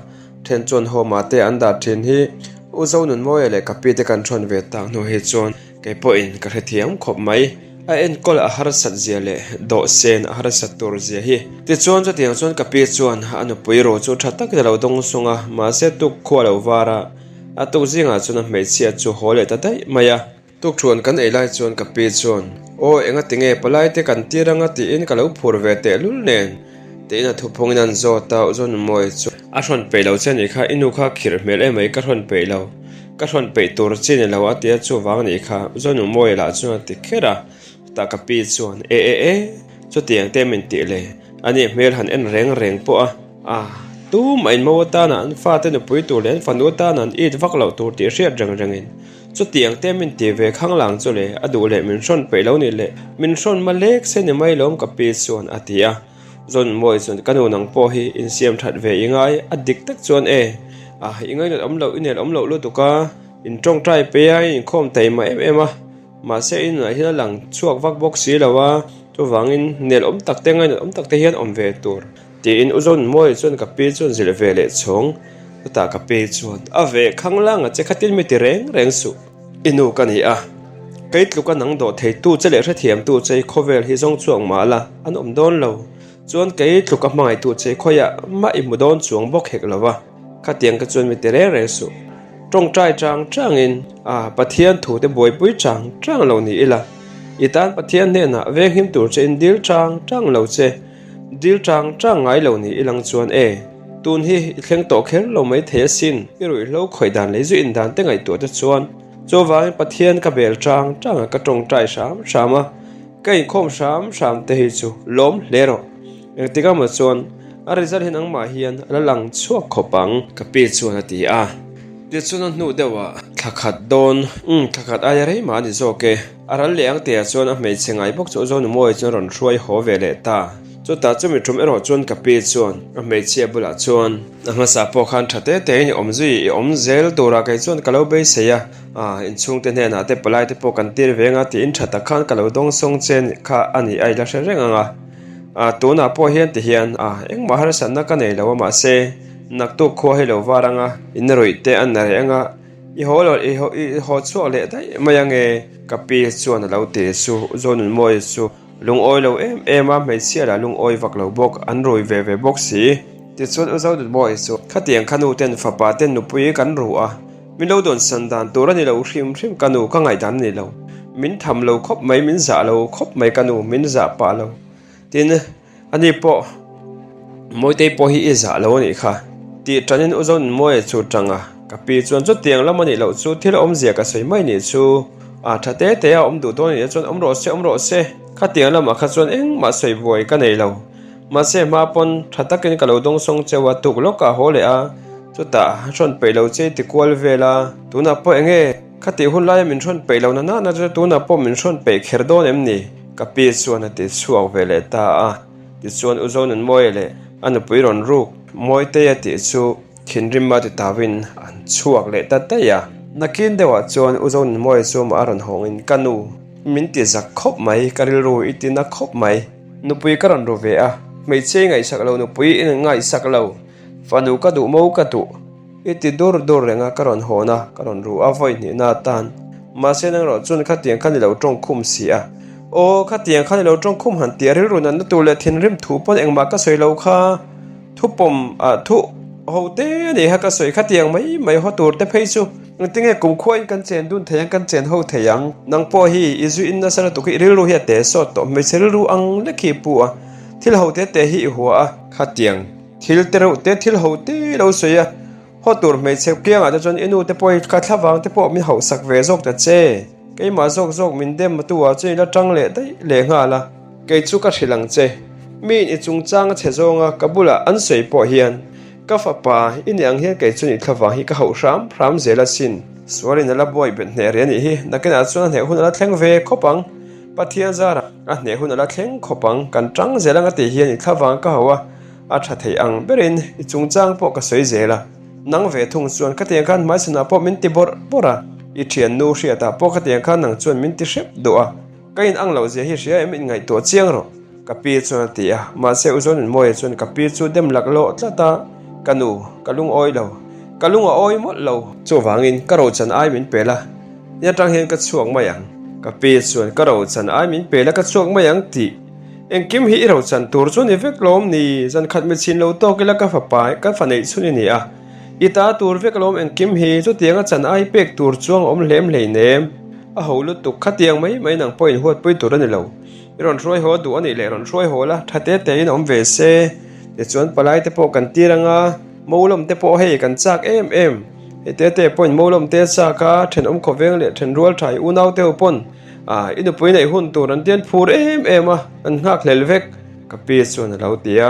then chuan home ah te an dah thin hi U Zonunmawia leh ka pi te kan thawn ve tak hnu hi chuan Kei pawhin ka hrethiam khawp mai. A enkawl a harsat zia leh dawhsen a harsat tur zia hi. Tichuan chutiang chuan ka pi chuan a nupui ro chu tha takin a lo dawng sung a, mahse tuk khua lo var a, a tuk zingah chuan a hmeichhia chu haw leh ta daih mai a. Tukthuan kan ei lai chuan ka pi chuan, Aw enga tinge palai te kan tir anga tiin ka lo phur ve tehlul nen, tiin a thuphungin an zawt a, Uzawnumawi chu a hrawn peih lo che anih kha, i nu kha khirh hmel emai ka hrawn peih lo. Ka hrawn peih tur chi ni lo a tia chuvang anih kha Zonunmawia lah chuan a ti kher a, chutah ka pi chuan e e e chutiang te min tih le ani hmel han en reng reng pawh a, a tumah in mo atana an fate nupui tur leh an fanu atana an it vak loh tur tih hriat reng rengin chutiang te min ti ve khang lang chu le a duh leh min hrawn peih lo ni le min hrawn ma lek se ni mai lawm ka pi chuan a ti a. Zawn mawi chuan ka nu nang pawh hi insiam that ve i ngai a dik tak chuan e ah i ngainat awm loh i nel awm loh lutuk a in tawngtai pe a i inkhawm thei mah em em a mahse i nunah hian a lang chhuak vak bawk si lo a chuvangin nel awm tak te ngainat awm tak te hian awm ve tur tiin u Zawn mawi chuan ka pi chuan zilh ve leh chhawng chutah ka pi chuan a ve khang lang a che khatin mi ti reng reng suh. I nu ka ni a, kei tluka nang dawh theitu che leh hrethiamtu che i khawvel hi zawng chuang mah la, an awm dawn lo. Chuan kei tluka hmangaihtu che i khawiah mah i hmu dawn chuang bawk hek lo va, khatiang ka chuan mi ti reng reng suh. Tawngtai chang changin a Pathian thute buaipui chang chang lo ni ila, i tan Pathian hnenah venghim tur che in dil chang chang lo che, dil chang chang ngai lo ni ilang chuan e. Tun hi i thleng tawh kher lo mai thei asin, i ruihhlo khawih dan leh zu in dan te ngaihtuah te chuan chuvangin Pathian ka bel tang tang a, ka tawngtai hram hram a, ka inkhawm hram hram te hi chu lawm hle rawh. Engtik amaw chuan a result hi nangmah hian a la lang chhuak khawp ang. Ka pi chuan a ti a. Tichuan a hnu deuhah thla khat dawn, umm thla khat aia rei mah a ni zawk e. A ral leh ang tihah chuan a hmeichhe ngai bawk chu Zonumawi chuan rawn hruai haw ve leh ta. Chutah chumi tum erawh chuan ka pi chuan a hmeichhia bulah chuan, A hmasa pawh khan tha te tein i awm zui, i awm zel turah kei chuan ka lo beisei a, ah inchhungte hnenah te palai te pawh kan tir ve anga tiin tha tak khan ka lo dawngsawng che kha a ni a i la hre reng ang a. Ah tunah pawh hian ti hian ah engmah harsatna ka nei lo a mahse naktuk khua hi lo var anga in ruih te an na reh anga, I haw lo, i haw, i haw chhuak leh daih mai ange, ka pi chuan a lo ti chu Zonunmawia chu lungawi lo em em a, hmeichhia lah lungawi vak lo bawk, an rui ve ve bawk si. Tichuan U Zonunmawia chu khatiang kha nu ten fapa ten nupui kan ru a, min lo dawn san dan tur a ni lo hrim hrim ka nu ka ngaihdan a ni lo, min tham lo khawp mai, min zah lo khawp mai ka nu, min zah pah lo. Tin, ani pawh Mawitei pawh hi i zah lo a nih kha. Tih ṭanin U Zonunmawia chu ṭang a, ka pi chuan chutiang lam a nih loh chu thil awmzia ka sawi mai nih chu. A ṭha te te a awm duh dawn a nih chuan awm rawh se, awm rawh se. Khatiang lamah kha chuan engmah sawi buai ka nei lo. Mahse hma pawn ṭha takin ka lo dawngsawng cheu a, tuk lawkah haw leh a, chutah a hrawn peih lo che i ti kual vel a, tunah pawh eng nge Khati hun laia min hrawn peih lo na nana chu tunah pawh min hrawn peih kher dawn em ni? Ka pi chuan a ti chhuak ve leh ta a. Tichuan U Zonunmawia leh a nupui rawn ruk Mawitei a tih chu thinrim a ti tauin an chhuak leh ta daih a. Nakin deuhah chuan U Zonunmawia chu amah a rawn hawngin ka nu min ti zak khawp mai, ka rilru i ti na khawp mai. Nupui ka rawn ru ve a, hmeichhia i ngaihsak lo nupui i ngaihsak lo, fanu ka duh mo ka duh. I ti dur dur reng a, ka rawn hawn a, ka rawn ru a vawi hnihna atan. Mahse nang erawh chuan khatiang khan i lo tawng khum si a. Aw, khatiang khan i lo tawng khum han tih a rilru natna tur leh thinrim thu pawn engmah ka sawi lo kha. Thupawm ah thu ho te a nih kha ka sawi khatiang mai mai haw tur te phei chu. Engtinge kumkhua in kan chen dun thei ang, kan chen ho thei ang. Nang pawh hi i zu in nasa lutuk hi i rilru hi a te sawt tawh, hmeichhe rilru ang lek hi i pu a, thil ho te te hi i hua a. Khatiang Thil te reuh te thil ho te lo sawi a, haw tur hmeichhe kiangah te chuan i nu te pawh hi ka thlavang te pawh min hauhsak ve zawk ta che, keimah zawk zawk min dem tu ah chuan i la tang leh daih leh nghal a, kei chu ka hrilh ang che, miin i chungchang a chhe zawng a ka bulah an sawi pawh hian ka fapa i nih ang hian kei chuan i thlavang hi ka hauh hram hram zel asin. Sualin a la buai bet hneh rih a nih hi, nakinah chuan a hneh hun a la thleng ve khawp ang, Pathian zarah a hneh hun a la thleng khawp ang, kan tang zel ang a tih hian i thlavang ka hauh a, A tha thei ang berin i chungchang pawh ka sawi zel a, nang ve thung chuan khatiang khan hmaichhanah pawh min ti bawrh bawrh a, i thiannu hriatah pawh khatiang khan nang chuan min ti hrep duh a, ka in ang loh zia hi hria em inngaihtuah chiang rawh ka pi chuan a ti a, mahse U Zonunmawia chuan ka pi chu dem lak lawh tlat a, ka nu, ka lungawi lo, ka lung a awi mawlh lo. Chuvangin ka rochan ai min pel a, ni atang hian ka chhuak mai ang, ka pi chuan ka rochan ai min pel a ka chhuak mai ang tih Engkim hi i rochan tur chu ni vek lawm ni, zan khat mi chhin lo tawk ila ka fapa ka fa neih chhun i ni a, i ta tur vek lawm engkim hi chutianga chan ai pek tur chuang a awm hlem hleinem, a ho lutuk khatiang mai mai nang pawhin huatpui tur a ni lo, i rawn hruai haw duh a nih leh rawn hruai haw la, tha te te in awm ve se, tichuan palai te pawh kan tir anga molawm te pawh hei kan chak em em, hei te te pawhin molawm te a chak a, thenawm khawveng leh thenrual tha i unau te ho pawn. Ah, i nupui neih hun tur an tian phur em em a, an nghak hlel vek, ka pi chuan a lo ti a.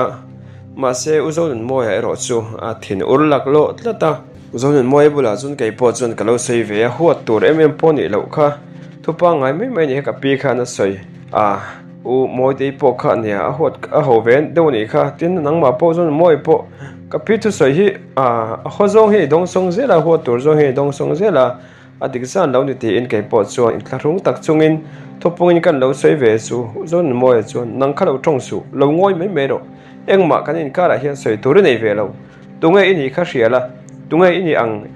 Mahse, U Zonunmawia erawh chu a thin ur laklawh tlat a. U Zonunmawia bulah chuan kei pawh chuan ka lo sawi ve a, huat tur em em pawh nih loh kha. Thu pangngai mai mai nih kha ka pi khan a sawi. Ah, U Mawitei pawh kha nia, a huat a ho ve deuh nih kha. Tin, nangmah pawh Zonunmawia pawh ka pi thusawi hi ah, a haw zawng hi i dawngsawng zel a, huat tur zawng hi i dawngsawng zel a. A dik zan lo ni tiin kei pawh chuan inthlahrung tak chungin thupungin kan lo sawi ve chu Zonunmawia chuan nang kha lo tawng suh, lo ngawi mai mai rawh, engmah kan inkarah hian sawi tur i nei ve lo, tunge i nih kha hria la, tunge i nih ang,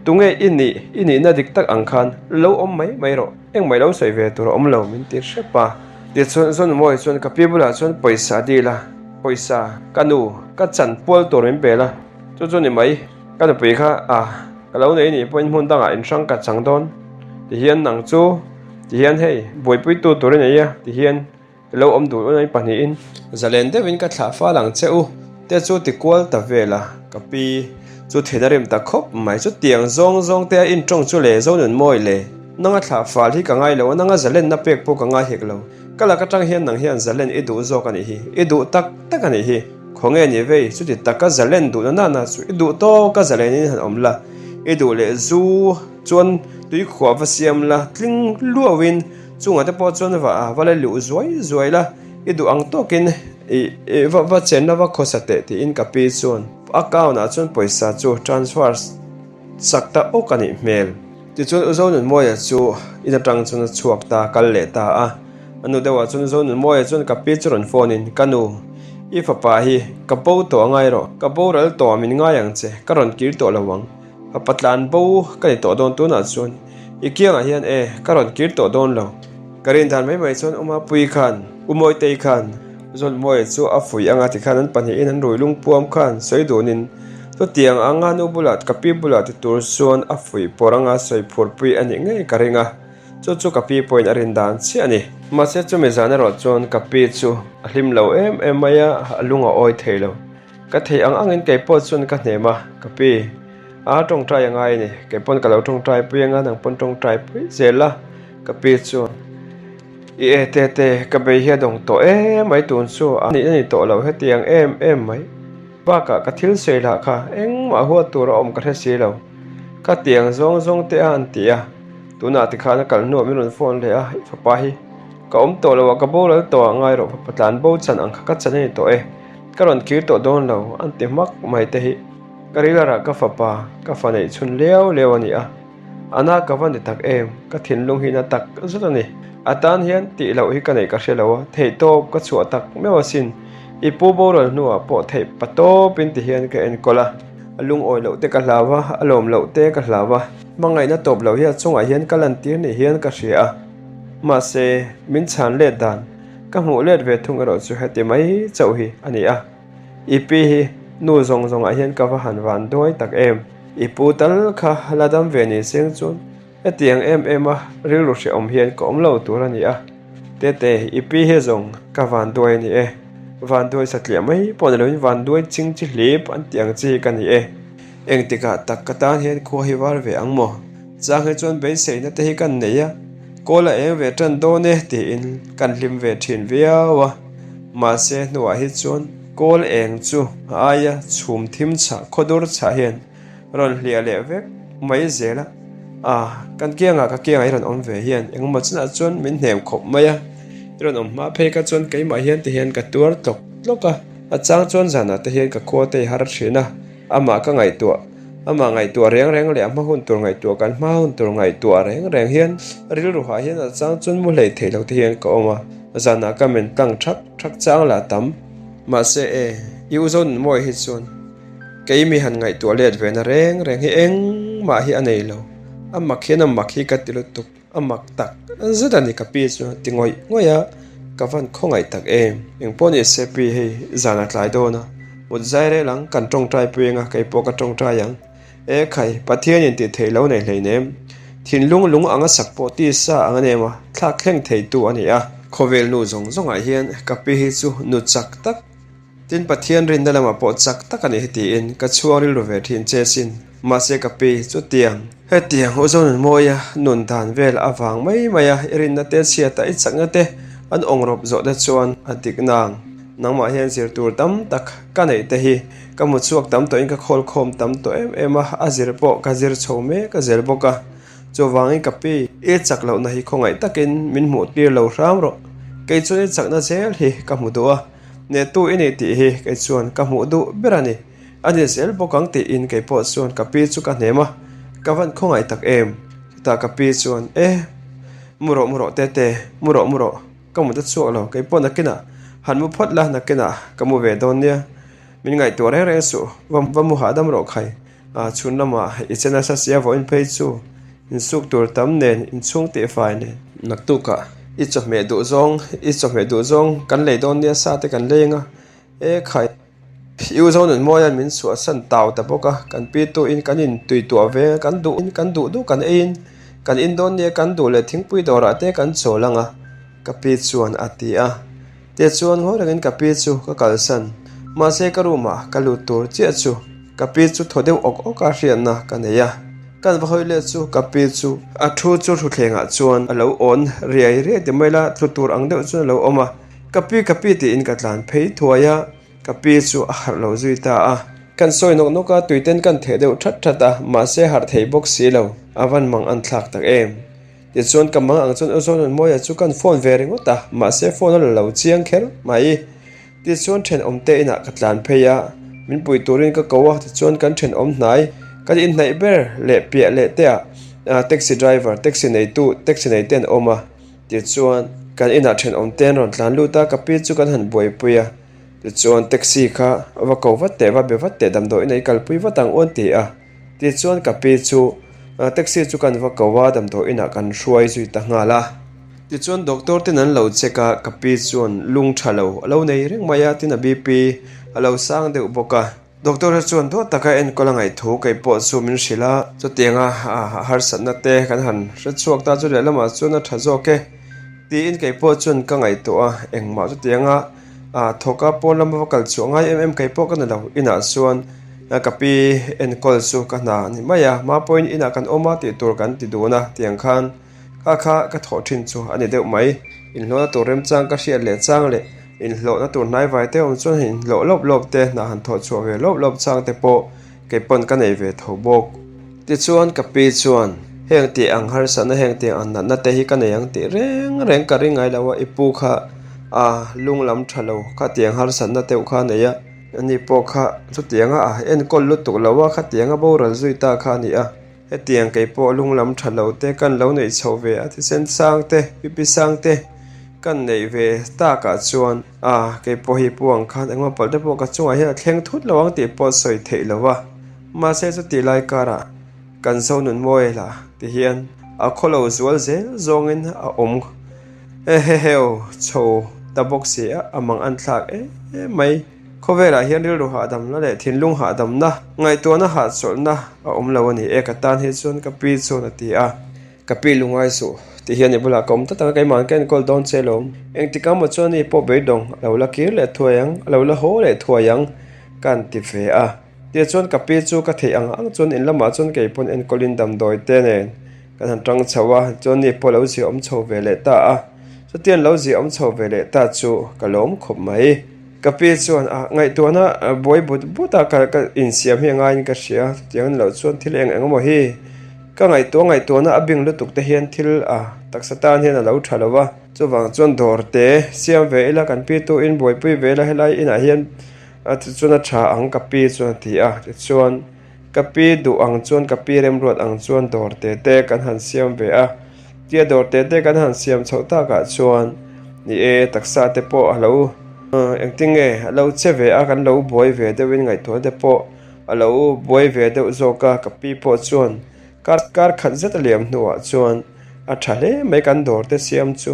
tunge i nih, i nihna dik tak ang khan lo awm mai mai rawh, engmah i lo sawi ve tur a awm lo min ti hrep a. Tichuan Zonunmawia chuan ka pi bulah chuan pawisa a dil a, pawisa ka nu ka chan pual tur min pel a, chu chu ni mai ka nupui kha a. Ka lo nei nih pawhin hmun dangah inhrang ka chang dawn ti hian nang chu ti hian hei buaipuitu tur i nei a ti hian i lo awm duh unai pahnihin. Zalen deuhin ka thlah fal ang che u. Te chu ti kual ta vel a, ka pi chu thin a rim ta khawp mai. Chutiang zawng zawng te a intawng chu le Zonunmawi le, nanga thlah fal hi ka ngai lo a, nanga zalenna pek pawh ka ngai hek lo. Ka lak atang hian nang hian zalen i duh zawk a nih hi, i duh tak tak a nih hi. Khawnge ni vei, chuti taka zalen duhna nana chu i duh tawk a zalenin han awm la, i duh leh zu chuan tuikhuah va siam la, tling luauin chungah te pawh chuan va va la luh zuai zuai la, i duh ang tawkin i va va chenna va khawsa teh tiin ka pi chuan account ah chuan pawisa chu transfer sak ta awk a nih hmel. Tichuan U Zonunmawia chu in atang chuan a chhuak ta, kal leh ta a. A nu deuhah chuan U Zonunmawia chuan ka pi chu rawn phone in, Ka nu, i fapa hi ka bo tawh a ngai rawh, ka boral tawh a min ngai ang che, ka rawn kir tawh lo ang. Fapa tlan bo ka ni tawh dawn tunah chuan i kiangah hian e, ka rawn kir tawh dawn lo. Ka rin dan mai mai chuan U Mapuii khan, U Mawitei khan U Zonunmawia chu a fuih anga tikhan an pahnihin an rui lungpuam khan sawi dunin, Chutiang anga nu bulah ka pi bulah ti tur chuan a fuih pawr anga sawi phurpui a nih ngei ka ring a, chu chu ka pi pawhin a rin dan chiah a ni. Mahse chumi zan erawh chuan ka pi chu a hlim lo em em mai a, a lung a awi thei lo. Ka theih ang angin kei pawh chuan ka hnem a, ka pi, a tawngtai a ngai a ni, kei pawn ka lo tawngtai pui anga nang pawn tawngtai pui zel a, ka pi chuan I e tete ka bei hi a dawng tawh em mai tun chu a nih a ni tawh lo hetiang em em mai. Bakah ka thil sawi lah kha engmah huat tur a awm ka hre si lo. Ka tiang zawng zawng te a an ti a, tunah tikhan a kal hnuah min rawn phone leh a, i fapa hi ka awm tawh lo a, ka boral tawh ah ngai rawh fapa tlan bo chan ang kha ka chan a ni tawh e, ka rawn kir tawh dawn lo an ti hmak mai te hi ka rilarah ka fapa ka fa neih chhun liau liau a ni a. A na ka va ni tak em? Ka thinlung hi na tak zet a ni. A tan hian tih loh hi ka neih ka hre lo a, theihtawp ka chhuah tak meuh asin. I pu boral hnuah pawh theih pa tawpin ti hian ka enkawl a. A lungawi loh te ka hlau a, a lawm loh te ka hlau a. Hmangaihna tawp loh hi a chungah hian ka lantir ni hian ka hria a. Mahse, min chhan let dan ka hmuh let ve thung erawh chu heti mai chauh hi a ni a. I pi hi nu zawng zawngah hian ka va han van duai tak em? I pu tal kha la dam ve ni seng chuan hetiang em em a rilru hrehawm hian ka awm lo tur a ni a. Tete, i pi hi zawng ka van duai a ni e. Van duai satliah mai pawh ni loin van duai ching chi hlip an tih ang chi hi ka ni e. Engtikah tak ka tan hian khua hi var ve ang maw? Chang hi chuan beiseina te hi kan nei a, kawl a eng ve tan dawn e tiin kan hlim ve thin viau a. Mahse hnuah hi chuan kawl eng chu a aia chhum thim chhah khawdur chhah hian rawn hliah leh vek mai zel a. A, kan kiangah ka kiangah i rawn awm ve hian engemaw chinah chuan min hnem khawp mai a. I rawn awm hma phei kha chuan keimah hian ti hian ka tuar tlawk tlawk a. A chang chuan zanah te hian ka khua te i har thin a, amah ka ngaihtuah. Amah ngaihtuah reng reng leh a hma hun tur ngaihtuah kan hma hun tur ngaihtuah reng reng hian rilru hah hian a chang chuan mu hlei theih loh te hian ka awm a, zanah ka men tlang thak thak chang lah tam. Mahse e, i u Zonunmawi hi chuan kei mi han ngaihtuah let ve na reng reng hi engmah hi a nei lo, a mak hian a mak hi ka ti lutuk. A mak tak zet a ni ka pi chu ti ngawih ngawih a, ka van khawngaih tak em. Engpawh ni se pi hei zan a tlai dawn a, mut zai rel ang kan tawngtai pui anga kei pawh ka tawngtai ang. E khai, Pathian in tih theih lo nei hleinem. Thinlung lung anga sak pawh tisa ang a nem a, thlak thleng thei tu a ni a. Khawvel nu zawng zawngah hian ka pi hi chu nu chak tak Tin, Pathian rinna lamah pawh chak tak a ni tiin ka chhuang rilru ve thin che sin. Mahse ka pi, chutiang, hetiang u Zonunmawia nun dan vel avang mai mai a i rinna te chhiata i chakna te an awngrawp zawh te chuan a dik nang. Nangmah hian zir tur tam tak ka neih te hi ka hmu chhuak tam tawhin ka khawl khawm tam tawh em em a, a zir pawh ka zir chho mek a zel bawk a. Chuvangin ka pi, i chak lohna hi khawngaih takin min hmuh tir lo hram rawh. Kei chuan i chakna zel hi ka hmu duh a. Nehtu i ni tih hi kei chuan ka hmuh duh ber a ni. A ni zel bawk ang tiin kei pawh chuan ka pi chu ka hnem a, ka van khawngaih tak em? Chutah ka pi chuan, E, mu rawh mu rawh Tete, mu rawh mu rawh, ka mut a chhuak lo, kei pawh nakinah han mu phawt la, nakinah ka mu ve dawn nia, min ngaihtuah reng reng suh, va va mu hahdam rawh khai. A chhun lamah i che nasa sia vawiin phei chu insuk tur tam nen inchhung tih fai nen. Naktukah i chawhmeh duh zawng i chawhmeh duh zawng kan lei dawn nia sa te kan leng a, e khai i u zo nunmawia'n min chhuahsan tau ta bawk a, kan pi tuin kan in tui tuah ve a, kan duh kan duh duh kan eiin kan in dawn nia kan duh leh thingpui dawrah te kan chawl ang a ka pi chuan a ti a. Tichuan ngawi rengin ka pi chu ka kalsan. Mahse ka room ah ka lut tur chiah chu ka pi chu thaw deuh awk awk a hriatna ka nei a. Kan va hawi leh chu ka pi chu a thu chu thuthleng ah chuan a lo awn riai riai ti mai la, thlu tur ang deuh chuan a lo awm a. Ka pi ka pi tiin ka tlan phei thuai a, ka pi chu a harh lo zui ta a. Kan sawi nawk nawk a, tuiten kan theh deuh that that a, mahse harh thei bawk si lo, a van mang an thlak tak em. Tichuan ka mang ang chuan U Zonunmawia chu kan phone ve ringawt a, mahse phone a la lo chiang kher mai. Tichuan thenawm te inah ka tlan phei a, min pui turin ka ko a, tichuan kan thenawm hnai, kan inhnaih ber leh piah leh te ah taxi driver, taxi neitu, taxi nei te an awm a, tichuan kan inah thenawm te an rawn tlan lut a, ka pi chu kan han buaipui a, tichuan taxi kha va ko vat teh, va be vat teh, damdawiin a i kalpui vat ang u an ti a. Tichuan ka pi chu taxi chu kan va ko a, damdawi inah kan hruai zui ta nghal a. Tichuan doctor ten an lo check a, ka pi chuan lung tha lo a lo nei reng mai a, tin a BP a lo sang deuh bawk a. Doctor te chuan duat taka enkawl a ngaih thu kei pawh chu min hrilh a, chutianga harsatna te kan han hre chhuak ta chu lehlamah chuan a tha zawk e tiin kei pawh chuan ka ngaihtuah a, engmah chutianga A thawk a, pawn lama va kal chhuah ngai em em kei pawh ka ni lo. Inah chuan ka pi enkawl chu ka hna a ni mai a, hma pawhin inah kan awm a tih tur kan ti dun a, tiang khan kha kha ka thawh thin chu a ni deuh mai. Inhlawhna tur remchang ka hriat leh chang leh inhlawhna tur hnaivai te awm chuan inhlawh lawp lawp te, hna han thawh chhuah ve lawp lawp chang te pawh kei pawn ka nei ve tho bawk. Tichuan ka pi chuan, Heng tih ang harsatna, heng tih ang natna te hi ka nei ang tih reng reng ka ring ngai lo a, i pu kha a lung lam tha lo khatiang harsatna deuh kha a nei a, ani pawh kha chutianga a enkawl lutuk lo a, khatianga boral zui ta kha a ni a, hetiang kei pawh lung lam tha lo te kan lo neih chho ve a, thisen sang te, pipi sang te kan neih ve takah chuan a kei pawh hi pu ang khan engemaw palh te pawh ka chungah hian a thleng thut lo ang tih pawh sawi theih lo a. Mahse chutih lai karah kan zo nun mawi lah ti hian a khawlo zual zel zawngin a awm heheu chho ta bawk si a, a mang an thlak em em mai. Khawvelah hian rilru hahdamna leh thinlung hahdamna, ngaihtuahna hahchawlhna a awm lo a ni e, ka tan hi chuan ka pi chuan a ti a. Ka pi lungai suh ti hian i bulah ka awm tlat ang a, keimah ka enkawl dawn che lawm. Engtik ang maw chuan i pawh beidawng a lo la kir leh thuai ang, a lo la haw leh thuai ang ka han ti ve a. Tichuan ka pi chu ka theih ang ang chuan in lamah chuan kei pawn enkawlin damdawi te nen kan han tang chho a, chuan ni pawh lo ziah awm chho ve leh ta a, chutiang lo ziah awm chho ve leh ta chu ka lawm khawp mai. Ka pi chuan a ngaihtuahna buai but but a ka ka insiam hi a ngaiin ka hria, chutiang a ni loh chuan thil eng eng emaw hi ka ngaihtuah ngaihtuahna a bing lutuk te hian thil a taksa tan hian a lo tha lo va, chuvang chuan dawr te siam ve ila kan pi tu in buaipui ve ila helai inah hian A ti chuan a tha ang ka pi chuan a ti a, tichuan ka pi duh ang chuan ka pi remruat ang chuan dawr te te kan han siam ve a, tia dawr te te kan han siam chhoh takah chuan ni e taksa te pawh a lo engtin nge a lo che ve a, kan lo buai ve deuhin ngaihtuahna te pawh a lo buai ve deuh zawk a, ka pi pawh chuan kar kar khat zet a liam hnuah chuan a tha hle mai kan dawr te siam chu.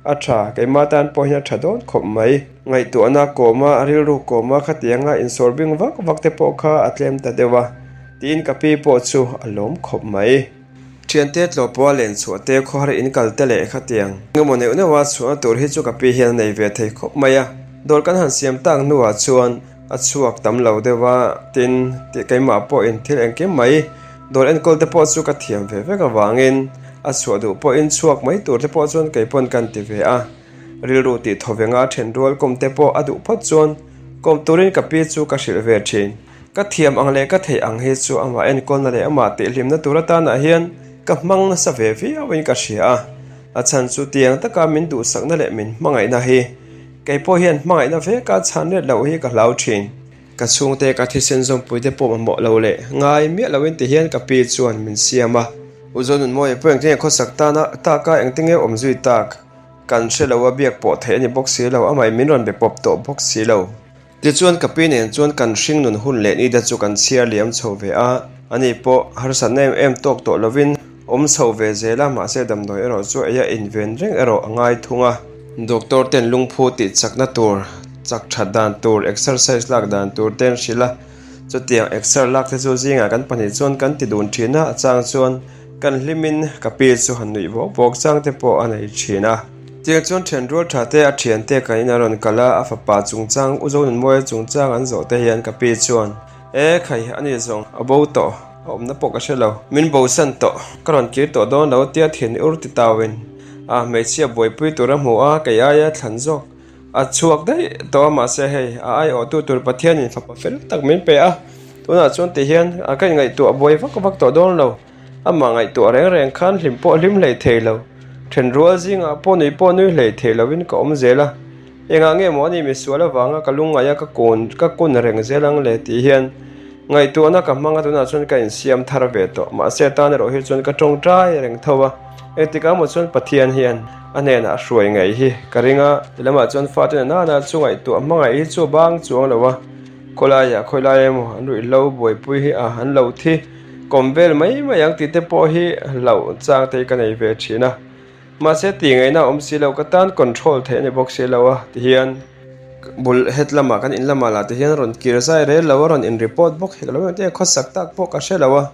A tha, keimah tan pawh hian a tha dawn khawp mai. Ngaihtuahna kawma, a rilru kawma khatianga insawr bing vak vak te pawh kha a tlem ta deuh a, tiin ka pi pawh chu a lawm khawp mai. Thiante tlawhpawha len chhuah te, khawhar in kal te leh khatiang engemaw neuh neuha chhuahna tur hi chu ka pi hian a nei ve thei khawp mai a. Dawr kan han siam tak hnuah chuan a chhuak tam lo deuh a, tin, keimah pawhin thil engkim mai Dawr enkawl te pawh chu ka thiam ve vek avangin a chhuah duh pawhin chhuak mai tur te pawh chuan kei pawn kan ti ve a. Rilru tih thaw ve nga then rual kawm te pawh a duh phawt chuan kawm turin ka pi chu ka hrilh ve thin. Ka thiam ang leh ka theih ang hi chu amah enkawlna leh amah tihhlimna tur atanah hian ka hmang nasa ve viauin ka hria a. A chhan chu tiang taka min duhsakna leh min hmangaihna hi kei pawh hian hmangaihna veka chhan let loh hi ka hlau thin. Ka chhungte ka thisen zawmpui te pawh mamawh lo leh ngai miah loin ti hian ka pi chuan min siam a. U Zonunmawia pawh engtin nge khawsak tana tak a, engtin nge awm zui tak kan hre lo a, biak pawh theih a ni bawk si lo, amah min rawn be pawp tawh bawk si lo. Tichuan ka pi nen chuan kan hringnun hun leh ni te chu kan chhiar liam chho ve a, ani pawh harsatna em em tawk tawh lovin awm chho ve zel a, mahse damdawi erawh chu ei a inven reng erawh a ngai thung a. Doctor ten lungphu tih chakna tur, chak that dan tur, exercise lak dan tur te an hrilh a, chutiang exer lak te chu zingah kan pahnih chuan kan ti dun thin a, a chang chuan kan hlimin ka pi chu han nuih vawk vawk chang te pawh a nei thin a. Tiang chuan thian rual tha te a thian te kan in a rawn kal a, a fapa chungchang U Zonunmawia chungchang an zawh te hian ka pi chuan, E khai, a ni zawng, a bo tawh, a awmna pawh ka hre lo, min bosan tawh, ka rawn kir tawh dawn lo tia thin ur ti tauin a hmeichhia buaipui tur a hmu a, kei aia thlan zawk a chhuak daih tawh a, mahse hei a aiawhtu tur Pathianin fapa fel tak min pe a, tunah chuan ti hian a ka inngaihtuah buai vak vak tawh dawn lo. Amah ngaihtuah reng reng khan hlim pawh hlim hlei thei lo, then rual zingah pawh nui pawh nui hlei thei lovin ka awm zel a. Engah nge maw ani misual avanga ka lungngaih a ka kun ka kun reng zel ang le tih hian ngaihtuahna ka hmang a tunah chuan ka insiam thar ve tawh. Mahse atan erawh hi chuan ka tawngtai reng tho a, engtikah maw chuan Pathian hian a hnenah a hruai ngei hi ka ring a. Ti lamah chuan fate na nana chu ngaihtuah hmangaih hi chu a bang chuang lo a, khawlaiah khawilai emaw an ruihhlo buaipui hi a an lo thi. Kawm vel mai mai ang tih te pawh hi hlauh chang te hi ka nei ve thin a, mahse tih ngaihna a awm si lo, ka tan control theih a ni bawk si lo a ti hian bul het lamah kan in lamah lah ti hian rawn kir zai rel lo a, rawn in report bawk hek lo em em khawsak tak pawh ka hre lo a,